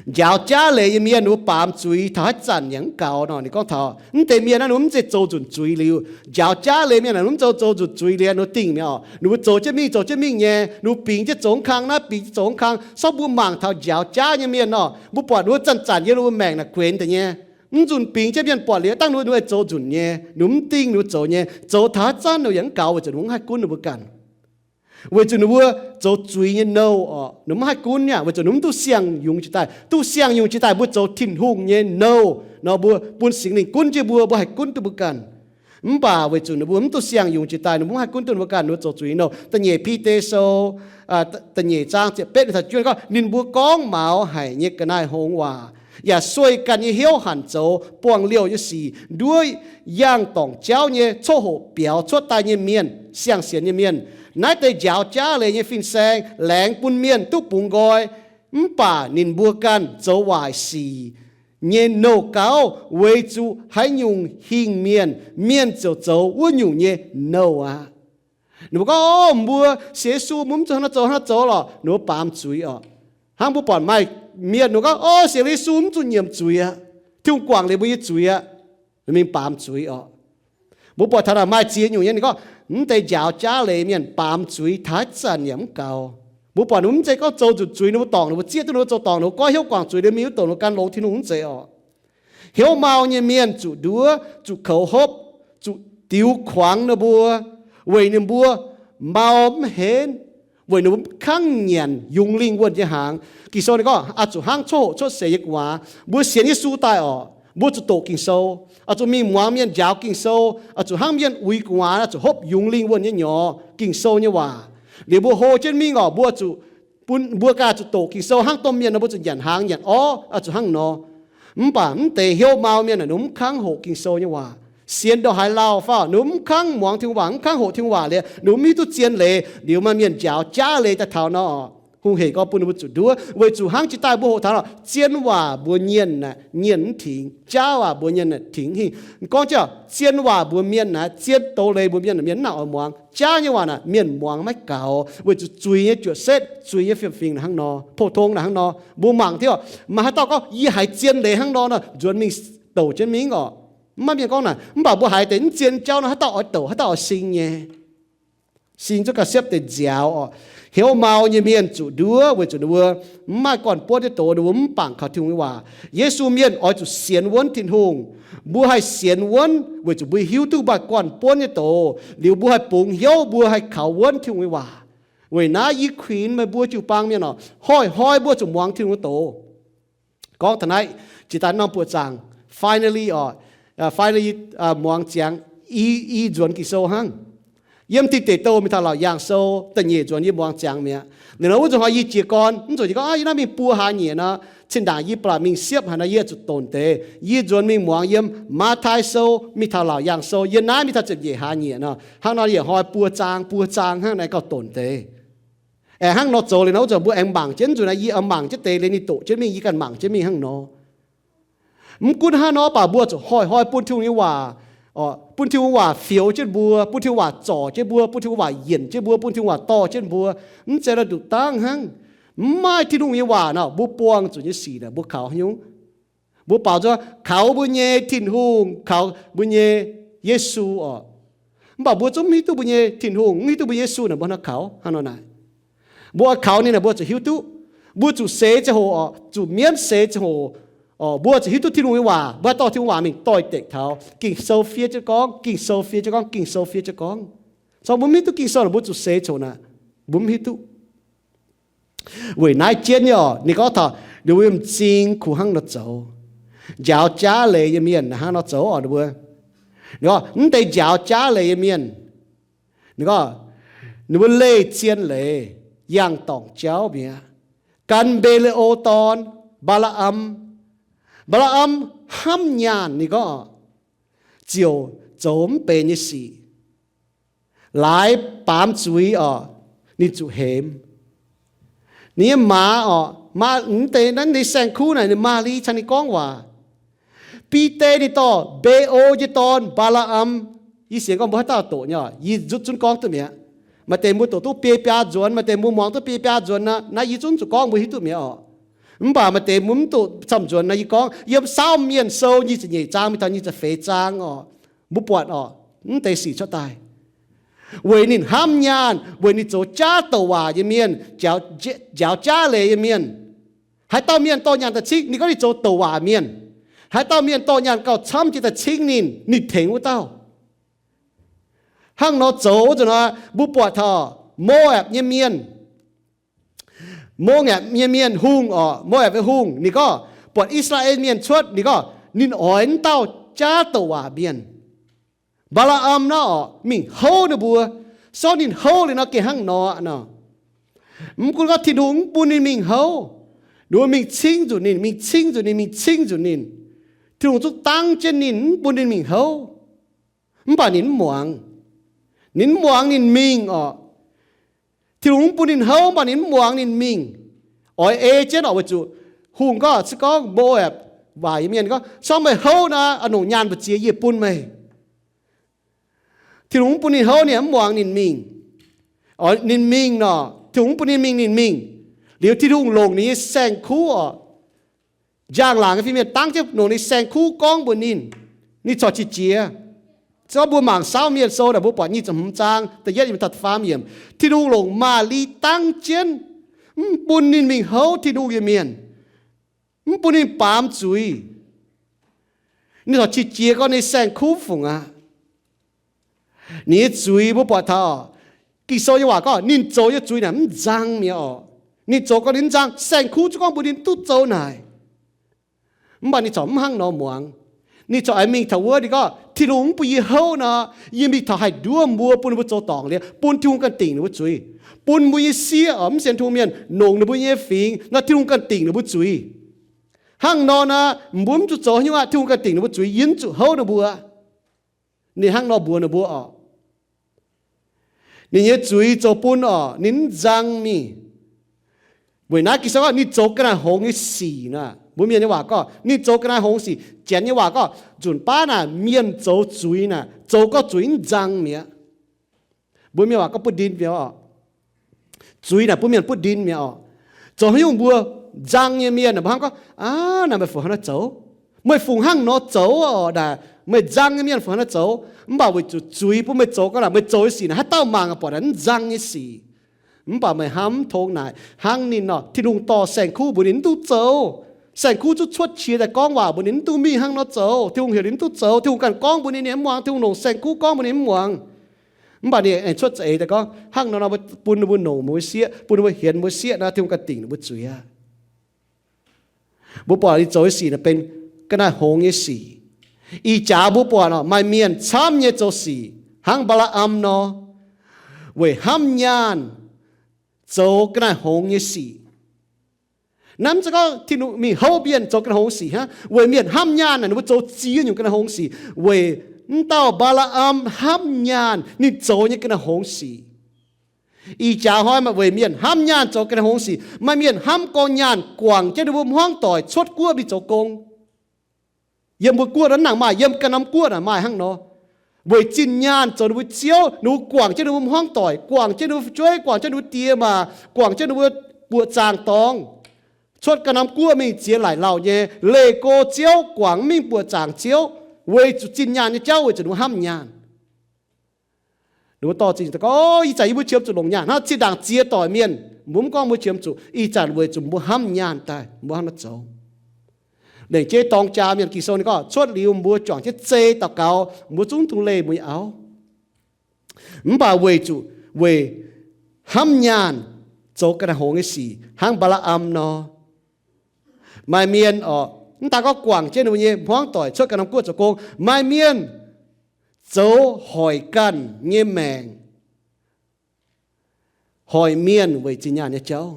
Njaaux jaav leiz nyei mienh ninh mbuo baamz zuiz taux haaix zanc yaac mv gaux nor. Ninh gorngv taux mv deix mienh naaiv, ninh mbuo mv zeiz zoux nzunc zuiz liuz. Njaaux jaav leiz mienh naaic, ninh mbuo mv zoux, zoux nzunc zuiz liuz, ninh mbuo dingh mi'aqv oc. Ninh mbuo zoux jienv mingh, zoux jienv mingh nyei, ninh mbuo bingx jienv zoux mv kang naaiv, bingx jienv zoux mv kang. Se gorngv mbuo mangc taux njaaux jaav nyei mienh nor, mbuo buatc ninh mbuo zanc-zanc yiem ninh mbuo maengc naaic guenx deix nyei. Mv nzunc bingx jienv mienh buatc liuz dangh ninh mbuo, ninh mbuo zoux nzunc nyei, ninh mbuo mv dingh ninh mbuo zoux nyei, zoux taux haaix zanc ninh mbuo yaac mv gaux, weic zuqc ninh mbuo mv haih gunv ninh mbuo ganh. Weic zuqc ninh mbuo zoux zuiz nyei nouh oc, ninh mbuo mv haih gunv nyei, weic zuqc ninh mbuo mv duqv siang-yungz jiex daaih. Duqv siang-yungz jiex daaih, mbuo zoux Tin-Hungh nyei nouh nor, mbuo bun Singx Lingh gunv jienv mbuo, mbuo haih gunv duqv mbuo ganh. Mv baac weic zuqc ninh mbuo mv duqv siang-yungz jiex daaih, ninh mbuo mv haih gunv duqv ninh mbuo ganh, ninh mbuo zoux zuiz nyei nouh. Da'nyeic Bide Sou, da'nyeic zaang ziepc betv taux juov gorngv, ninh mbuo gorngv maux haic nyei ga'naaiv-hngongx waac, yaac sueih ganh nyei hnyouv hanc zoux buangh liouh nyei sic, nduov yangh dorngc jauv nyei coqv hoqc biaux cuotv daaih nyei mienh, siang-sienx nyei mienh. Naaiv deix njaaux jaav leiz nyei fin-saeng laengz bun mienh duqv bungx nqoi, mv baac ninh mbuo ganh zoux waaic sic nyei nouh gauv, weic zuqc haaix nyungc hingh mienh, mienh ziouc zoux wuov nyungc nyei nouh aqv. Ninh mbuo gorngv, Orv, mbuo sienx Yesu, mbuo mv zuqc hnangv naaiv zoux, hnangv naaiv zoux lorqc, ninh mbuo baamz zuiz oc. Hnangv mbuo buatc maaih mienh ninh mbuo gorngv, Orv, sienx Yesu mv zuqc nyiemc zuiz aqv. Tin-Hungh guangc liuz mbuo nyei zuiz aqv. Ninh mingh baamz zuiz oc. Mbuo buatc taux naaic maaih ziex nyungc nyei, ninh gorngv, mv deix njaaux jaav leiz mienh baamz zuiz taux haaix zanc yaac mv gaux. Mbuo buatc ninh mbuo mv zeiz gorngv zoux nzunc zuiz, ninh mbuo dorngc ninh mbuo zieqv duqv, ninh mbuo zoux dorngc ninh mbuo goiv hnyouv guangc zuiz, ninh mbuo mingh wuov douc ninh mbuo gan longx, Tin-Hungh mv zeiz oc. Hnyouv mau nyei mienh zuqc nduov, zuqc koux hopv, zuqc diux kuangx ninh mbuo, weic ninh mbuo mau mv henv, weic ninh mbuo mv kangv nyanc yungz lingh wuonh nyei hnaangx. Ging-Sou ninh gorngv, oix zuqc hnangv coqv hoqc cuotv seix nyei gu'nguaaz. Mbuo sienx Yesu daaih oc, mbuo zuqc doqc Ging-Sou, oix zuqc mingh muangx mienh njaaux Ging-Sou, oix zuqc hnangv mienh uix gu'nguaaz, oix zuqc hopv yungz lingh wuonh nyei nyorx, Ging-Sou nyei waac. Liuz mbuo hlo jienv mingh oc, mbuo zuqc bun mbuo ganh zuqc doqc Ging-Sou hnangv domh mienh nor, mbuo zuqc nyanc hnaangx nyanc orv, oix zuqc hnangv nor. Mv baac mv deix hnyouv mau mienh aah, ninh mbuo mv kangv hoqc Ging-Sou nyei waac. Sienx ndongc haaix lauh fai ninh mbuo mv kangv muangx Tin-Hungh waac, mv kangv hoqc Tin-Hungh waac liuz, ninh mbuo mv hiuv duqv zien leiz. Liuz maaih mienh njaaux jaav leiz daaih taux nor, hungh hec gorn bun ninh mbuo zuqc nduov, weic zuqc hnangv jiex daaih mbuo hoqc taux nor, zien waac mbuox nyienh naaic, nyienh mv tingx. Jaav waac mbuox nyienh naaic, tingx hingh. Gorngv jienv zien waac mbuox mienh naaic, zien doz leiz mbuox mienh naaic, mienh mv nangc oix muangx. Jaav nyei waac naaic mienh muangx maiv gaux, weic zuqc zuiz nyei juoqc setv, zuiz nyei fiem-fingx naaic hnangv nor. Pou-tong naaic hnangv nor, mbuo mangc tiuv, maaih haaix dauh gorngv, yie haiz zien leiz hnangv nor nor, nzuonx mingh douc jienv mingh oc. Mv maaih mienh gorngv naaic. Mv baac mbuo haiz deix mv zien jauv nor, haaix dauh oix douc, haaix dauh oix sing nyei. Sing zuqc ga'siepv deix nziaaux oc. Hnyouv mau nyei mienh zuqc nduov weic zuqc ninh mbuo mv maaih gorn-buonv nyei doz, ninh mbuo mv bangc kaux Tin-Hungh nyei waac. Yesu mienh oix zuqc sienx wuonv Tin-Hungh. Mbuo haih sienx wuonv weic zuqc mbuo hiuv duqv maaih gorn-buonv nyei doz liuz, mbuo haih bungx hnyouv, mbuo haih kaux wuonv Tin-Hungh nyei waac. Weic naaiv yie kuinx meih mbuo jiu-baang mienh oc, hnoi-hnoi mbuo zuqc muangx Tin-Hungh nyei doz. Gorngv taux naaiv, jiex daaih norm buoqc zaangc, finally oc, finally, muangx ziangx, i, i nzuonx Ging-Sou hnangv. Yiem Tin Deic Douh mingh taux Laauc Yaangh Sou da'nyeic nzuonx yie muangx ziangx mi'aqv. Liuz nor wuov nzunc hnoi yie jiez gorn, mv nzunc yie gorngv, yie naaiv mingh buo hlaax nyieqc nor, cin-ndaangc yie ba'laqc mingh siepv haaix nor, yie zuqc donc deix. Yie nzuonx mingh muangx yiem Matv^taai Sou mingh taux Laauc Yaangh Sou, yiem naaiv mingh taux ziepc nyeic hlaax nyieqc nor. Hnangv nor yietc hnoi buo zaang, buo zaang hnangv naaiv gauh donc deix. Aengx hnangv nor zoux liuz nor, wuov zanc mbuo aengx mangc jienv nzunc naaiv, yie oix mangc jienv deix liuz ninh doqc jienv mingh, yie ganh mangc jienv mingh hnangv nor. Mv gunv hnangv nor, mv baac mbuo zuqc hnoi-hnoi bun Tin-Hungh nyei waac, bun Tin-Hungh waac fioux jienv mbuo, bun Tin-Hungh waac zorc jienv mbuo, bun Tin-Hungh waac yienc jienv mbuo, bun Tin-Hungh waac dorh jienv mbuo. Mv zeiz la'duqv dangv hnangv. Mv maaih Tin-Hungh nyei waac nor, mbuo buangh zuqc nyei sic naaic mbuo kaux haaix nyungc? Mbuo baaux nzunc kaux mbuo nyei Tin-Hungh, kaux mbuo nyei Yesu oc. Mv baac mbuo zungv mv hiuv duqv mbuo nyei Tin-Hungh, mv hiuv duqv mbuo Yesu naaic, mbuo hnangv kaux hnangv nor naaic. Mbuo oix kaux ninh naaic, mbuo zuqc hiuv duqv. Mbuo zuqc seix ziangh hoc oc, zuqc mienv seix ziangh hoc oc, mbuo zuqc hiuv duqv Tin-Hungh nyei waac, mbuo haih dorh Tin-Hungh waac mingh doix-dekc taux Ging-Sou fiev jienv gorngv, Ging-Sou fiev jienv gorngv, Ging-Sou fiev jienv gorngv. Se gorngv mbuo mv hiuv duqv Ging-Sou naaic, mbuo zuqc seix ziangh hoc naaic, mbuo mv hiuv duqv. Weic naaiv jienv nyei oc, ninh gorngv taux ninh mbuo m'zing kungx hnangv nor zoux. Njaaux jaav leiz nyei mienh hnangv nor zoux oc, ninh mbuo. Ninh gorngv mv deix njaaux jaav leiz nyei mienh, ninh gorngv ninh mbuo leih zien leiz, yangh dorngc jauv mi'aqv. Gan Mbe^le^o dorn, Mbaa^laa^am. Mbaa^laa^am hnamv nyaanh, ninh gorngv ziouc zoux mv benx nyei sic. Laaix baamz zuiz oc, ninh zuqc hemx. Ninh nyei maaz oc, mv deix naaiv nyei saeng-kuv naaic, ninh maaz li cangx ninh gorngv waac. Bide ninh dorh Mbe^o nyei dorn, Mbaa^laa^am. Yie sienx gorngv mbuo haaix dauh doqc nyei oc, yie zutv zunv gorngv duqv mi'aqv. Maaih deix mbuo doqc duqv biei biaa nzuonx, maaih deix mbuo muangx duqv biei biaa nzuonx nor, naaiv yie zungv zuqc gorngv mbuo hiuv duqv mi'aqv oc. Mv baac maaih deix mbuo mv doqc camv nzuonx nor, yie gorngv yiem Saamv Mienh Sou nyic ziepc nyeic zaang mingh taux nyic ziepc feix zaang oc, mbuo buatc oc, mv deix sic cuotv daaih. Weic ninh hnamv nyaanh, weic ninh zoux jaav douc waac nyei mienh, njaaux jaav leiz nyei mienh. Haaix dauh mienh dorh nyaanh daaih cingv, ninh gorngv ninh zoux douc waac mienh. Haaix dauh mienh dorh nyaanh gauh camv jiex daaih cingv ninh, ninh tengx wuov dauh. Hnangv nor zoux wuov zanc nor, mbuo buatc taux Moapc nyei mienh, Moapc nyei mienh hungh oc, Moapc nyei hungh ninh gorngv buatc I^saa^laa^en Mienh cuotv, ninh gorngv ninh oix wuov dauh jaav douc waac mienh. Mbaa^laa^am naaiv oc, mingh houv ninh mbuo. Se gorngv ninh houv liuz nor, gengh hnangv nor nor, mv gunv gorngv Tin-Hungh mv bun ninh mingh houv, ninh mbuo mingh cingv nzunc ninh, mingh cingv nzunc ninh, mingh cingv nzunc ninh, Tin-Hungh zungv dangv jienv ninh, mv bun ninh mingh houv. Mv baac ninh mv muangx. Ninh mv muangx ninh mingh oc. Tin-Hungh mv bun ninh houv, mv baac ninh mv muangx ninh mingh. Oix ei jienv oc, weic zuqc hungh gorngv, se gorngv Moapc waac nyei mienh gorngv, se gorngv meih houv nor, a'nongc nyaanh mbu'ziex yie bun meih. Tin-Hungh mv bun ninh houv, ninh mv muangx ninh mingh. Oix ninh mingh nor, Tin-Hungh mv bun ninh mingh, ninh mingh. Liuz Tin-Hungh longc ninh nyei saeng-kuv oc, njang-laangc nyei fin-mienh dangv jienv longc ninh saeng-kuv gorngv mbuox ninh, ninh corc qiex jiez. Se gorngv mbuo mangc Saamv Mienh Sou naaic, mbuo buatc nyic ziepc hmz zaang da'yietv yiemc taux da'faam yiemc, Tin-Hungh longc Maali dangv jienv, mv bun ninh mingh houv Tin-Hungh nyei mienh, mv bun ninh baamz zuiz. Ninh corc qiex jiez gorngv ninh saeng-kuv fungc aqv. Ninh nyei zuiz mbuo buatc taux Ging-Sou nyei waac gorngv ninh zoux nyei zuiz naaic mv nzang mi'aqv oc. Ninh zoux gorngv ninh mv nzang, saeng-kuv zungv gorngv mbuox ninh duqv zoux naaic. Mv baac ninh corc mv hnangv nor muangx. Ninh corc aengx mingh taux wuov, ninh gorngv, Tin-Hungh mv bun yie houv nor, yie mingh taux haih nduov mbuo, bun ninh mbuo zoux dorngc liuz, bun Tin-Hungh ganh dingc ninh mbuo zuiz. Bun mbuo nyei sieqv oc, mv sienx Tin-Hungh mienh nongc ninh mbuo nyei fingx nor, Tin-Hungh ganh dingc ninh mbuo zuiz. Hnangv nor naaic, mbuo mv zuqc zoux haaix nyungc aqv, Tin-Hungh ganh dingc ninh mbuo zuiz, yie mv zuqc houv ninh mbuo. Ninh hnangv nor mbuox ninh mbuo oc. Ninh nyei zuiz zoux bun oc, ninh mv nzang mingh. Weic naaiv Ging-Sou gorngv ninh zoux ga'naaiv hngongx nyei sic nor, mbuo Mienh nyei waac gorngv ninh zoux ga'naaiv hngongx sic. Janx nyei waac gorngv nzunc baav naaic mienh zoux zuiz naaic, zoux gorngv zuiz mv nzang mi'aqv. Mbuo Mienh waac gorngv butv ndin mi'aqv oc. Zuiz naaic bun mienh butv ndin mi'aqv oc. Zoux haaix nyungc mbuo nzang nyei mienh naaic mbuo hnamv gorngv, aav, naaic meih fungc haaix nor zoux? Meih fungc hnangv nor zoux oc. Naaic meih nzang nyei mienh fungc haaix nor zoux? Mv baac weic zuqc zuiz bun meih zoux gau naaic, meih zoux nyei sic naaic haaix dauh mangc buatc naaic mv nzang nyei sic. Mv baac meih hnamv mv tong naaic hnangv ninh nor, Tin-Hungh dorh saeng-kuv mbuox ninh mv duqv zoux. Saeng-kuv zungv cuotv qiex daaih gorngv waac mbuox ninh mv duqv mingh hnangv nor zoux. Tin-Hungh heuc ninh mv duqv zoux. Tin-Hungh ganh gorngv mbuox ninh, ninh mv muangx. Tin-Hungh longc saeng-kuv gorngv mbuox ninh mv muangx. Mv baac ninh aengx cuotv za'eix daaih gorngv, hnangv nor nor bun ninh mbuo longc mbuo sieqv, bun ninh mbuo hienx mbuo sieqv nor, Tin-Hungh ganh dingc ninh mbuo zuiz aqv. Mbuo buatc ninh zoux nyei sic naaic benx ga'naaiv hngongx nyei sic. Ih jaax mbuo buatc oc, maaih mienh camv nyei zoux sic hnangv Mbaa^laa^am nor, weic hnamv nyaanh zoux ga'naaiv hngongx nyei sic. Naaiv mv zeiz gorngv Tin-Hungh mingh houv mienh zoux ga'naaiv hngongx sic hnangv. Weic mienh hnamv nyaanh naaic, ninh mbuo zoux ziex nyungc ga'naaiv hngongx sic. Weic mv dauh Mbaa^laa^am hnamv nyaanh, ninh zoux nyei ga'naaiv hngongx sic. Ih jaax hnoi maaih weic mienh hnamv nyaanh zoux ga'naaiv hngongx sic. Maaih mienh hnamv gorngv nyaanh guangc jienv ninh mbuo hmuangv doic cuotv guoqv mingh zoux gong. Yiem mbuo guoqv nor mv nangc maaih, yiem ganh norm guoqv naaic maaih hnangv nor. Weic zinh nyaanh zoux ninh mbuo ziouv, ninh mbuo guangc jienv ninh mbuo hmuangv doic, guangc jienv ninh mbuo fu'jueiv, guangc jienv ninh mbuo die maac, guangc jienv ninh mbuo buoqc zaangc dorngx. Cuotv ganh norm guoqv mingh ziex laaic lauh nyei, leih go ziouv, guangc mv mingh buoqc zaangc ziouv, weic zuqc zinh nyaanh nyei jauv, weic zuqc ninh mbuo hnamv nyaanh. Ninh mbuo dorh zinh gorngv, ih zanc yie mbuo qiemx zuqc longc nyaanh hnangv zinh ndaangc ziex doic mienh. Mbuo mv gorngv mbuo qiemx zuqc, ih zanc weic zuqc mbuo hnamv nyaanh daaih, mbuo hnangv nor zoux. Lengc jeiv dorng jaa mienh, Ging-Sou ninh gorngv cuotv liuz mbuo juangc jienv zei daux gaux, mbuo zungv duqv leih mbuo nyei auv. Mv baac weic zuqc weic hnamv nyaanh zoux ga'naaiv hngongx nyei sic hnangv Mbaa^laa^am nor. Maaih mienh oc, mv daan gorngv guangc jienv ninh mbuo nyei hmuangv doic cuotv ganh norm guoqv zoux gong, maaih mienh zoux hoic ganh nyei maengc, hoic mienh weic zinh nyaanh nyei jauv.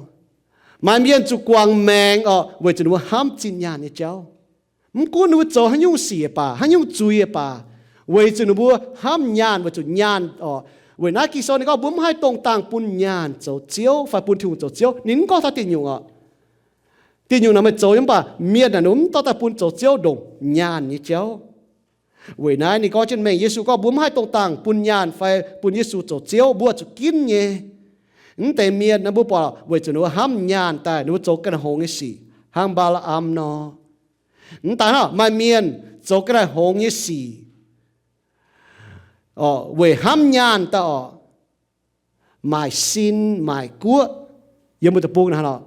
Maaih mienh zuqc guangc maengc oc, weic zuqc ninh mbuo hnamv zinh nyaanh nyei jauv. Mv gunv ninh mbuo zoux haaix nyungc sic baac, haaix nyungc zuiz baac, weic zuqc ninh mbuo hnamv nyaanh, weic zuqc nyaanh oc. Weic naaiv Ging-Sou ninh gorngv mbuo mv haih dongh dangh bun nyaanh zoux ziouv fai bun Tin-Hungh zoux ziouv. Ninh mv gorngv taux diuh nyungc oc. Diuh nyungc naaic meih zoux nyei mv baac mienh naaic ninh mv dorh daaih bun zoux ziouv ndongc nyaanh nyei jauv. Weic naaiv ninh gorngv jienv mengh Yesu gorngv mbuo mv haih dongh dangh bun nyaanh fai bun Yesu zoux ziouv, mbuo zuqc ginv nyei. Mv deix mienh naaiv mbuo buatc weic zuqc ninh mbuo hnamv nyaanh daaih ninh mbuo zoux ga'naaiv hngongx nyei sic hnangv Mbaa^laa^am nor. Mv daan hnangv, maaih mienh zoux ga'naaiv hngongx nyei sic weic hnamv nyaanh daaih oc, maaic sin maaic guoqv. Yiem mbuo deic-bung naaiv oc,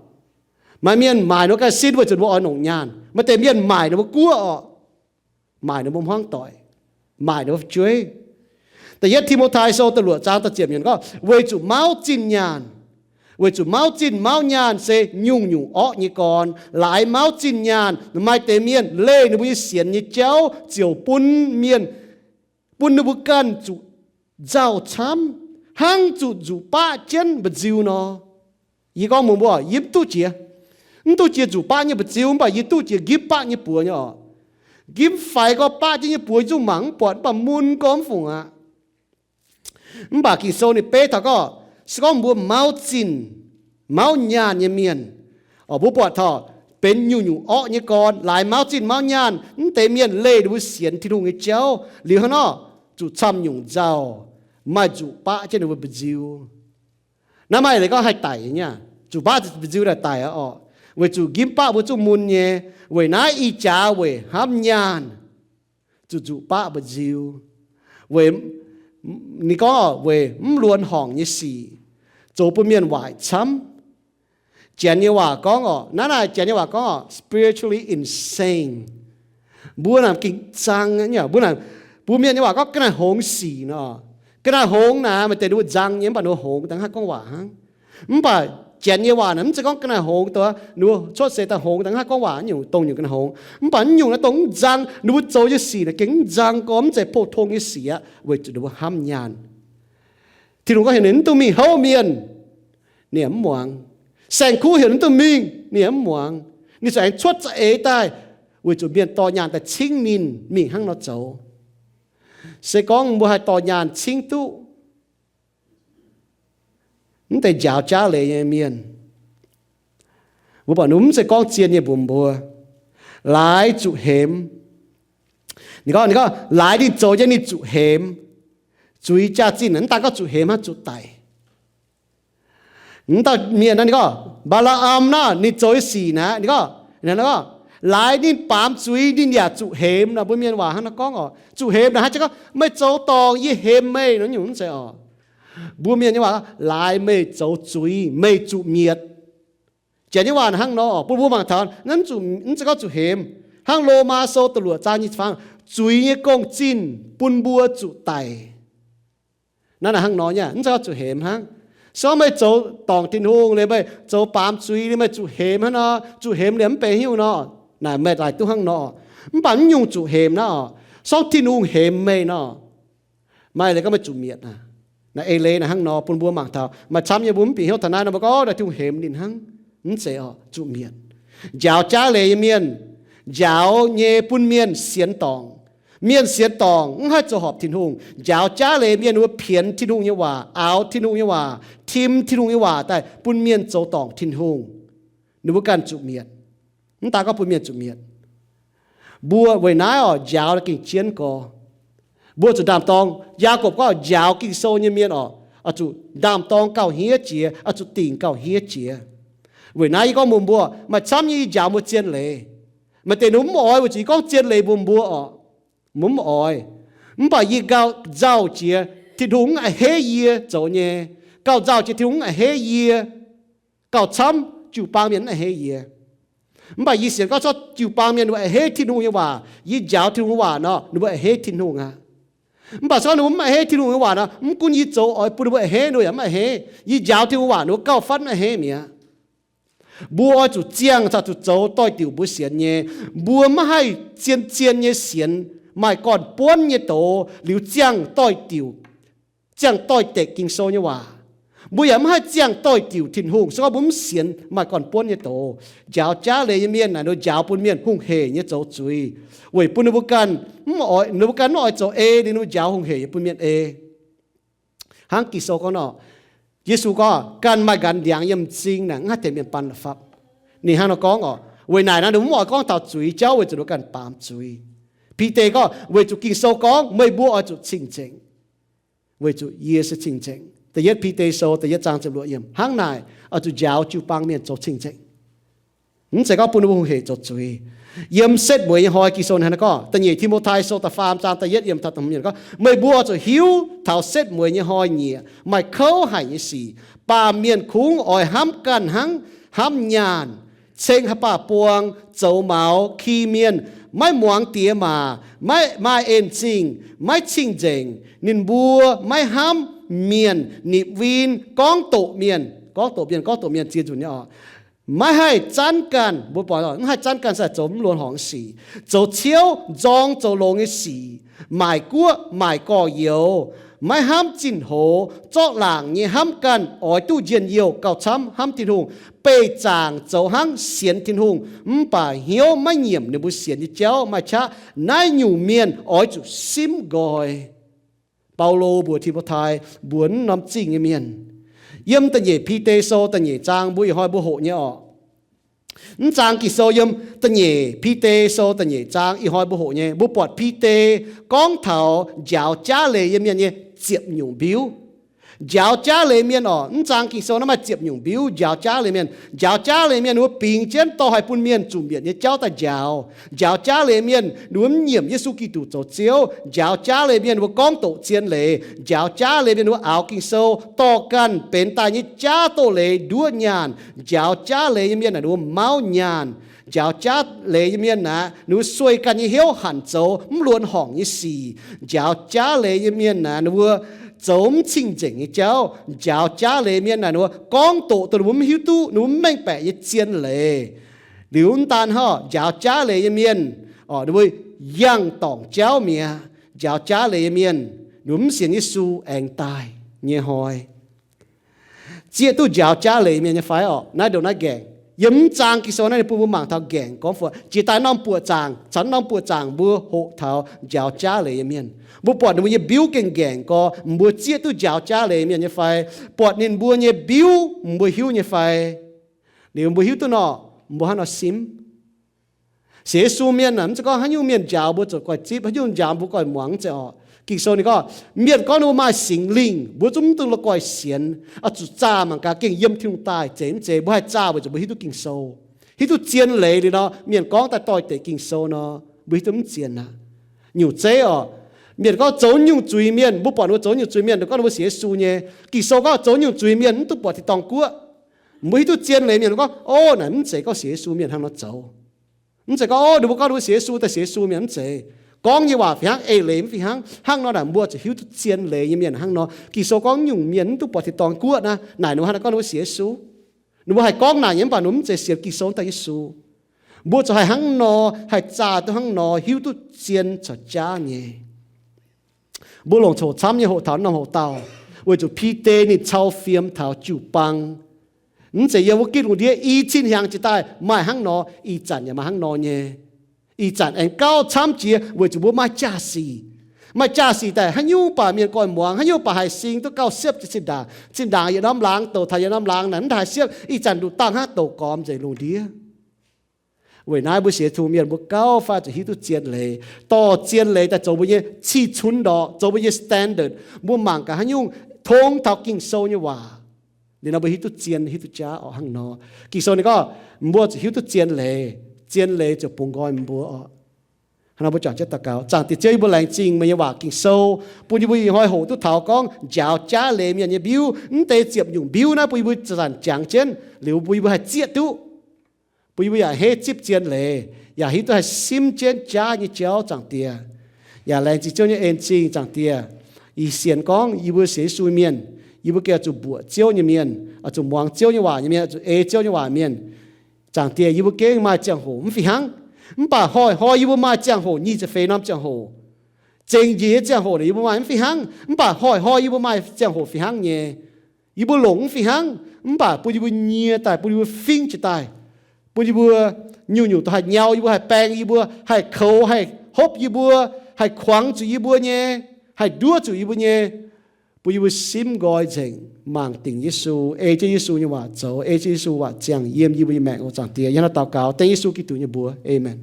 maaih mienh maaic ninh mbuo ga'naaiv sin weic zuqc ninh mbuo oix longc nyaanh. Maaih deix mienh maaic ninh mbuo guoqv oc, maaic ninh mbuo hmuangv doic, maaic ninh mbuo fu'jueiv. Da'yietv Ti^mo^tai Sou da'luoqc zaang da'ziepc yiemc gorngv, weic zuqc mauv zinh nyaanh, weic zuqc mauv zinh mauv nyaanh se nyungc-nyungc orqv nyei gorn. Laaix mauv zinh nyaanh, maaih deix mienh leih ninh mbuo nyei sienx nyei jauv ziouc bun mienh, bun ninh mbuo ganh zuqc nzauh camv, hnangv zuqc nzuqc baqv jienv mba'nziu nor. Yie gorngv mbuox mbuo, yie mv duqv jiex, mv duqv jiex nzuqc baqv nyei mba'nziu, mv baac yie duqv jiex nqipv baqv nyei buoz nyei oc. Nqipv faix gorx baqv jienv nyei buoz yie zungv mangc mv buatc, mv baac mun gorx mv fungc aqv. Mv baac Ging-Sou ninh beiv taux gorngv, se gorngv mbuo mauv zinh mauv nyaanh nyei mienh, mbuo buatc taux benx nyungc-nyungc orqv nyei gorn. Laaix mauv zinh mauv nyaanh, mv deix mienh leih ninh mbuo sienx Tin-Hungh nyei jauv liuz hnangv nor, zuqc camv-nyungc nzauh, maaih nzuqc baqv jienv ninh mbuo mba'nziu. Naaiv maaih leiz gorngv haih daic nyei, zuqc baqv mba'nziu daaih daic aqv oc. Weic zuqc nqipv baqv mbuo zungv mun nyei. Weic naaiv ih jaax weic hnamv nyaanh zuqc nzuqc baqv mba'nziu. Weic, ninh gorngv weic mv luonx horngc nyei sic zoux bun mienh waaic camv. Janx nyei waac gorngv oc, naaiv naaic Janx nyei waac gorngv oc, spiritually insane. Mbuo naaic gengh nzang, mbuo naaic, mbuo mienh nyei waac gorngv ga'naaiv hngongx sic nor. Ga'naaiv hngongx naaic maaih deix ninh mbuo nzang nyei mv baac ninh mbuo hngongx dangh haih gorngv waac hnangv. Mv baac Janx nyei waac naaic mv zeiz gorngv ga'naaiv hngongx dongh ninh mbuo cuotv seix daaih hngongx dangh haih gorngv waac nyungc, dongh nyungc ga'naaiv hngongx. Mv baac naaiv nyungc naaiv dongh mv nzang, ninh mbuo zoux nyei sic naaic gengh mv nzang gorx, mv zeiz pou-tong nyei sic aqv, weic zuqc ninh mbuo hnamv nyaanh. Tin-Hungh gorngv heuc ninh mv dungx mingh houv mienh, ninh yaac mv muangx. Saeng-kuv heuc ninh mv dungx mingh, ninh yaac mv muangx. Ninh zuqc aengx cuotv za'eix daaih, weic zuqc mienh dorh nyaanh daaih cingv ninh mingh hnangv nor zoux. Se gorngv mbuo haih dorh nyaanh cingv duqv mv deix njaaux jaav leiz nyei mienh, Mbuo buatc ninh mv zeiz gorngv zien nyei mbuox mbuo, laaix zuqc hemx. Ninh gorngv, ninh gorngv laaix ninh zoux nyei ninh zuqc hemx. Zuiz jaax-zinh mv daan gorngv zuqc hemx hnangv, zuqc daic. Mv dauh mienh naaiv ninh gorngv, Mbaa^laa^am naaiv ninh zoux nyei sic naaiv, ninh gorngv, ninh gorngv, laaix ninh baamz zuiz ninh yaac zuqc hemx nor. Mbuo mienh waac hnangv naaiv gorngv oc, zuqc hemx naaic hnangv jiex gorngv, meih zoux dorngc yie hemx meih nor nyungc, mv zeiz oc. Mbuo mienh nyei waac, laaix meih zoux zuiz meih zuqc mietc. Janx nyei waac hnangv nor oc, bun mbuo mangc taux naaiv, mv zeiz gorngv zuqc hemx. Hnangv Lomaa Sou da'luoqc zaang nyic ziepc faam, zuiz nyei gong-zinh bun mbuo zuqc daic. Naaiv naaic hnangv nor nyei, mv zeiz gorngv zuqc hemx hnangv. Se gorngv meih zoux dorngc Tin-Hungh liuz, meih zoux baamz zuiz liuz, meih zuqc hemx hnangv nor, zuqc hemx liuz mv benx haaix nyungc nor. Naaic meih daaih duqv hnangv nor. Mv baac mv nyungc zuqc hemx naaiv oc. Se gorngv Tin-Hungh hemx meih nor, maaih leiz gorngv meih zuqc mietc aqv. Naaiv eix leiz naaic hnangv nor bun mbuo mangc taux. Maaih camv nyei mbuo mv bieqc hnyouv taux naaiv nor, mbuo gorngv naaic Tin-Hungh hemx ninh hnangv. Mv zeiz oc, zuqc mietc. Njaaux jaav leiz nyei mienh, njaaux nyei bun mienh sienx dorngc. Mienh sienx dorngc mv haih zoux horpc Tin-Hungh. Njaaux jaav leiz mienh wuov pienx Tin-Hungh nyei waac, aaux Tin-Hungh nyei waac, tim Tin-Hungh nyei waac daaih bun mienh zoux dorngc Tin-Hungh. Ninh mbuo ganh zuqc mietc. Mv daan gorngv bun mienh zuqc mietc. Mbuo weic naaiv oc, njaaux gengh jienv gorx. Mbuo zuqc ndaam-dorng. Yaagorpc gorngv njaaux Ging-Sou nyei mienh oc, oix zuqc ndaam-dorng gauh hniev jiex, oix zuqc dingc gauh hniev jiex. Weic naaiv yie gorngv mbuox mbuo, maaih camv nyei yie njaaux mbuo zien leiz. Maaih deix ninh mv oix weic zuqc yie gorngv zien leiz mbuox mbuo oc, mbuo mv oix. Mv baac yie gauh nzauh jiex Tin-Hungh mv a'hneiv yie zoux nyei, gauh nzauh jiex Tin-Hungh mv a'hneiv yie, gauh camv jiu-baang mienh mv a'hneiv yie. Mv baac yie sienx gorngv corc jiu-baang mienh wuov a'hneiv Tin-Hungh nyei waac, yie njaaux Tin-Hungh nyei waac nor, ninh mbuo a'hneiv Tin-Hungh aqv. Mv baac se gorngv ninh mbuo mv a'hneiv Tin-Hungh nyei waac nor, mv gunv yie zoux oix bun ninh mbuo a'hneiv, ninh mbuo yaac mv a'hneiv. Yie njaaux Tin-Hungh waac, ninh mbuo gauh fatv mv a'hneiv mi'aqv. Mbuo oix zuqc ziangh caux zuqc zoux doix-diuc mbuo sienx nyei. Mbuo maiv haih zien-zien nyei sienx maaih gorn-buonv nyei doz liuz ziangh doix-diuc, ziangh doix-dekc Ging-Sou nyei waac. Mbuo yaac mv haih ziangh doix-diuc Tin-Hungh se gorngv mbuo mv sienx maaih gorn-buonv nyei doz. Njaaux jaav leiz nyei mienh naaic ninh njaaux bun mienh hungh hec nyei zoux zuiz, weic bun ninh mbuo ganh mv oix, ninh mbuo ganh mv oix zoux ei, ninh mbuo njaaux hungh hec nyei bun mienh ei. Hnangv Ging-Sou gorngv nor, Yesu gorngv, ganh maaih nqanx ndiangx yiem m'zing naaic mv haih tengx mienh baan la'fapv. Ninh hnangv nor gorngv oc. Weic naaic nor ninh mv oix gorngv taux zuiz jauv weic zuqc ninh mbuo ganh baamz zuiz. Bide gorngv, weic zuqc Ging-Sou gorngv meih mbuo oix zuqc cing-nzengc, weic zuqc yie se cing-nzengc. Da'yietv Bide Sou da'yietv zaang ziepc luoqc yiemc. Hnangv naaic oix zuqc njaaux jiu-baang mienh zoux cing-nzengc. Mv zeiz gorngv bun ninh mbuo hungh hec zoux zuiz. Yiem setv mueiz nyei hnoi Ging-Sou hnangv naaiv gorngv, Da'nyeic Ti^mo^tai Sou da'faam zaang da'yietv yiemc taux da'hmz yiemc gorngv, meih mbuo oix zuqc hiuv taux setv mueiz nyei hnoi nyieqc maaih kouv haic nyei sic. Baamh mienh kungx oix hnamv ganh hnangv hnamv nyaanh, ceng haaix baac buang, zoux maux, ki mienh, maiv muangx diex maac, maiv maaih en zingh, maiv cing-nzengc. Ninh mbuo maiv hnamv mienh, nipc win, gorngv doqc mienh, gorngv doqc mienh, gorngv doqc mienh ziex nzunc nyei oc. Maiv haih zanv ganh, mbuo buatc mv haih zanv ganh se zoux mv luonx horngc sic, zoux ciouv, nzorng zoux longx nyei sic, maaic guoqv maaic gorx-youz, maiv hnamv zinh hoz, zorqv laangc nyei hnamv ganh oix duqv njien-youh gauh camv hnamv Tin-Hungh, beih zaangc zoux hnangv sienx Tin-Hungh, mv baac hnyouv maiv nyiemc ninh mbuo sienx nyei jauv. Maaih qaqv naaiv nyungc mienh oix zuqc simv nqoi. Baulo mbuox Ti^mo^tai, mbuox wuov norm zingh nyei mienh. Yiem da'nyeic Bide Sou da'nyeic zaang mbuo ih hnoi mbuo hoqc nyei orqc. Mv zaang Ging-Sou yiem da'nyeic Bide Sou da'nyeic zaang ih hnoi mbuo hoqc nyei. Mbuo buatc Bide gorngv taux njaaux jaav leiz nyei mienh nyei ziepc nyungc mbiuv. Njaaux jaav leiz mienh orqc, mv zaang Ging-Sou naaiv maaih ziepc nyungc mbiuv njaaux jaav leiz mienh. Njaaux jaav leiz mienh wuov bingx jienv dorh haic bun mienh zuqc mietc nyei jauv daaih njaaux. Njaaux jaav leiz mienh wuov mv nyiemc Yesu Giduc zoux Ziouv. Njaaux jaav leiz mienh wuov gorngv doqc zien leiz. Njaaux jaav leiz mienh wuov aaux Ging-Sou dorh ganh benx daaih nyei jaav doz-leiz nduov nyaanh. Njaaux jaav leiz nyei mienh naaic wuov mauv nyaanh. Njaaux jaav leiz nyei mienh naaic wuov sueih ganh nyei hnyouv hanc zoux mv luonx horngc nyei sic. Njaaux jaav leiz nyei mienh naaic wuov zoux mv cing-nzengc nyei jauv. Njaaux jaav leiz mienh naaic wuov gorngv doqc dongh ninh mbuo mv hiuv duqv, ninh mbuo mv mengh baeqc nyei zien leiz. Liuz mv daan hnangv, njaaux jaav leiz nyei mienh, ninh mbuo yangh dorngc jauv mi'aqv. Njaaux jaav leiz nyei mienh, ninh mbuo mv sienx Yesu aengx daaih nyei hnoi. Zieqv duqv njaaux jaav leiz mienh nyei fai orqc? Naaiv ndongc naaiv nqaengc. Yiem mv zaang Ging-Sou naaiv ninh bun mbuo mangc taux nqaengc gorngv fai jiex daaih norm buoqc zaangc, caux norm buoqc zaangc mbuo hoqc taux njaaux jaav leiz nyei mienh. Mbuo buatc ninh mbuo nyei mbiuv gengh nqaengc gorx, mbuo zieqv duqv njaaux jaav leiz mienh nyei fai? Buatc ninh mbuo nyei mbiuv mbuo hiuv nyei fai? Liuz mbuo hiuv duqv nor, Mbuo hnangv nor simv. Sienx Yesu mienh aah, mv zeiz gorngv haaix nyungc mienh njaaux mbuo zoux goiv zipv, haaix nyungc njaaux mbuo goiv muangx, mv zeiz orqc. Ging-Sou ninh gorngv, mienh gorngv ninh mbuo maaih Singx Lingh, mbuo zungv mv dungx la'guaih sienx, oix zuqc zaah mangc gaax gengh yiem Tin-Hungh daaih zeiz mv zeiz. Mbuo haih zaah weic zuqc mbuo hiuv duqv Ging-Sou, hiuv duqv zien leiz liuz nor, mienh gorngv daaih doix-dekc Ging-Sou nor, mbuo hiuv duqv mv zien aqv. Nyungc zeiv orqc, mienh gorngv zoux nyungc zuiz mienh, mbuo buatc ninh mbuo zoux nyungc zuiz mienh, ninh gorngv ninh mbuo sienx Yesu nyei. Ging-Sou gorngv zoux nyungc zuiz mienh mv dungx buatc tin-dorngh guoqv. Mbuo hiuv duqv zien leiz, mienh gorngv, o, naaic mv zeiz gorngv sienx Yesu mienh hnangv nor zoux. Mv zeiz gorngv, o, ninh mbuo gorngv ninh mbuo sienx Yesu daaih sienx Yesu mienh, mv zeiz. Gorngv nyei waac fih hnangv, eix leiz mv fih hnangv. Hnangv nor naaic mbuo zuqc hiuv duqv zien leiz nyei mienh hnangv nor. Ging-Sou gorngv nyungc mienh mv dungx buatc tin-dorngh guoqv naaic, naaic ninh mbuo hnangv naaic gorngv ninh mbuo sienx Yesu. Ninh mbuo haih gorngv naaic nyei, mv baac ninh mbuo mv zeiz sienx Ging-Sou daaih Yesu. Mbuo zuqc haih hnangv nor, haih zaah duqv hnangv nor, hiuv duqv zien caux jaav nyei. Mbuo longc coc camv nyei hoqc taux norm hoc dauh, weic zuqc Bide ninh cau fiem taux jiu-baang. Mv zeiz yiem wuov gitv lungh ndiev i cin hnyangx jiex daaih maaih hnangv nor, ih zanc yaac maaih hnangv nor nyei. Ih zanc aengx gauh camv jiex weic zuqc mbuo maaih jaa-sic. Maaih jaa-sic daaih haaix nyungc baac mienh goiv muangx, haaix nyungc baac haih sing duqv gauh siepv jiex zinh ndaangc. Zinh ndaangc yietc norm laangz douc taux yietc norm laangz naaic mv haih siepv, ih zanc nduqc dangh hnangv douc gormx nzengc lungh ndiev. Weic naaiv mbuo sienx Tin-Hungh mienh mbuo gauh fai zuqc hiuv duqv zien leiz, dorh zien leiz daaih zoux mbuo nyei cih cunx ndorqc, zoux mbuo nyei standard. Mbuo mangc gaax haaix nyungc tong taux Ging-Sou nyei waac, liuz nor mbuo hiuv duqv zien, hiuv duqv jaav orqc hnangv nor. Ging-Sou ninh gorngv mbuo zuqc hiuv duqv zien leiz, zien leiz ziouc bungx nqoi mbuo orqc. Hnangv nor mbuo juangc jienv daux gaux. Zaangc Diex Ziouv, yie mbuo laengz zingh meih nyei waac Ging-Sou, bun yie mbuo ih hnoi hoqc duqv taux gorngv njaaux jaav leiz mienh nyei mbiuv. Mv deix ziepc nyungc mbiuv naaiv bun yie mbuo zanc jangx jienv liuz bun yie mbuo haih zieqv duqv, bun yie mbuo yaac heiv zipv zien leiz, yaac hiuv duqv haih simv jienv jaav nyei jauv, Zaangc Diex. Yaac laengz zingh Ziouv nyei en zingh, Zaangc Diex. Yie sienx gorngv yie mbuo sienx Yesu mienh, yie mbuo gengh oix zuqc mbuoqc Ziouv nyei mienh, oix zuqc muangx Ziouv nyei waac nyei mienh, oix zuqc ei Ziouv nyei waac mienh. Zaangc Diex, yie mbuo gengh maaih ziangh hoc mv fih hnangv, mv baac hnoi-hnoi yie mbuo maaih ziangh hoc, nyic ziepc feix norm ziangh hoc, zengc njiec nyei ziangh hoc naaic yie mbuo maaih mv fih hnangv, mv baac hnoi-hnoi yie mbuo maaih ziangh hoc fih hnangv nyei. Yie mbuo longc mv fih hnangv, mv baac bun yie mbuo nyie daaih, bun yie mbuo fingv jiez daaih, bun yie mbuo nyungc-nyungc dongh haih nyau yie mbuo, haih baeng yie mbuo, haih koux, haih hopv yie mbuo, haih kuangx zuqc yie mbuo nyei, haih nduov zuqc yie mbuo nyei, bun yie mbuo simv nqoi nzengc, mangc dingc Yesu, ei jienv Yesu nyei waac zoux, ei jienv Yesu waac ziangh yiem yie mbuo nyei maengc oc, Zaangc Diex. Yie hnangv naaiv daux gaux dengv Yesu Giduc nyei mbuox. Aamen.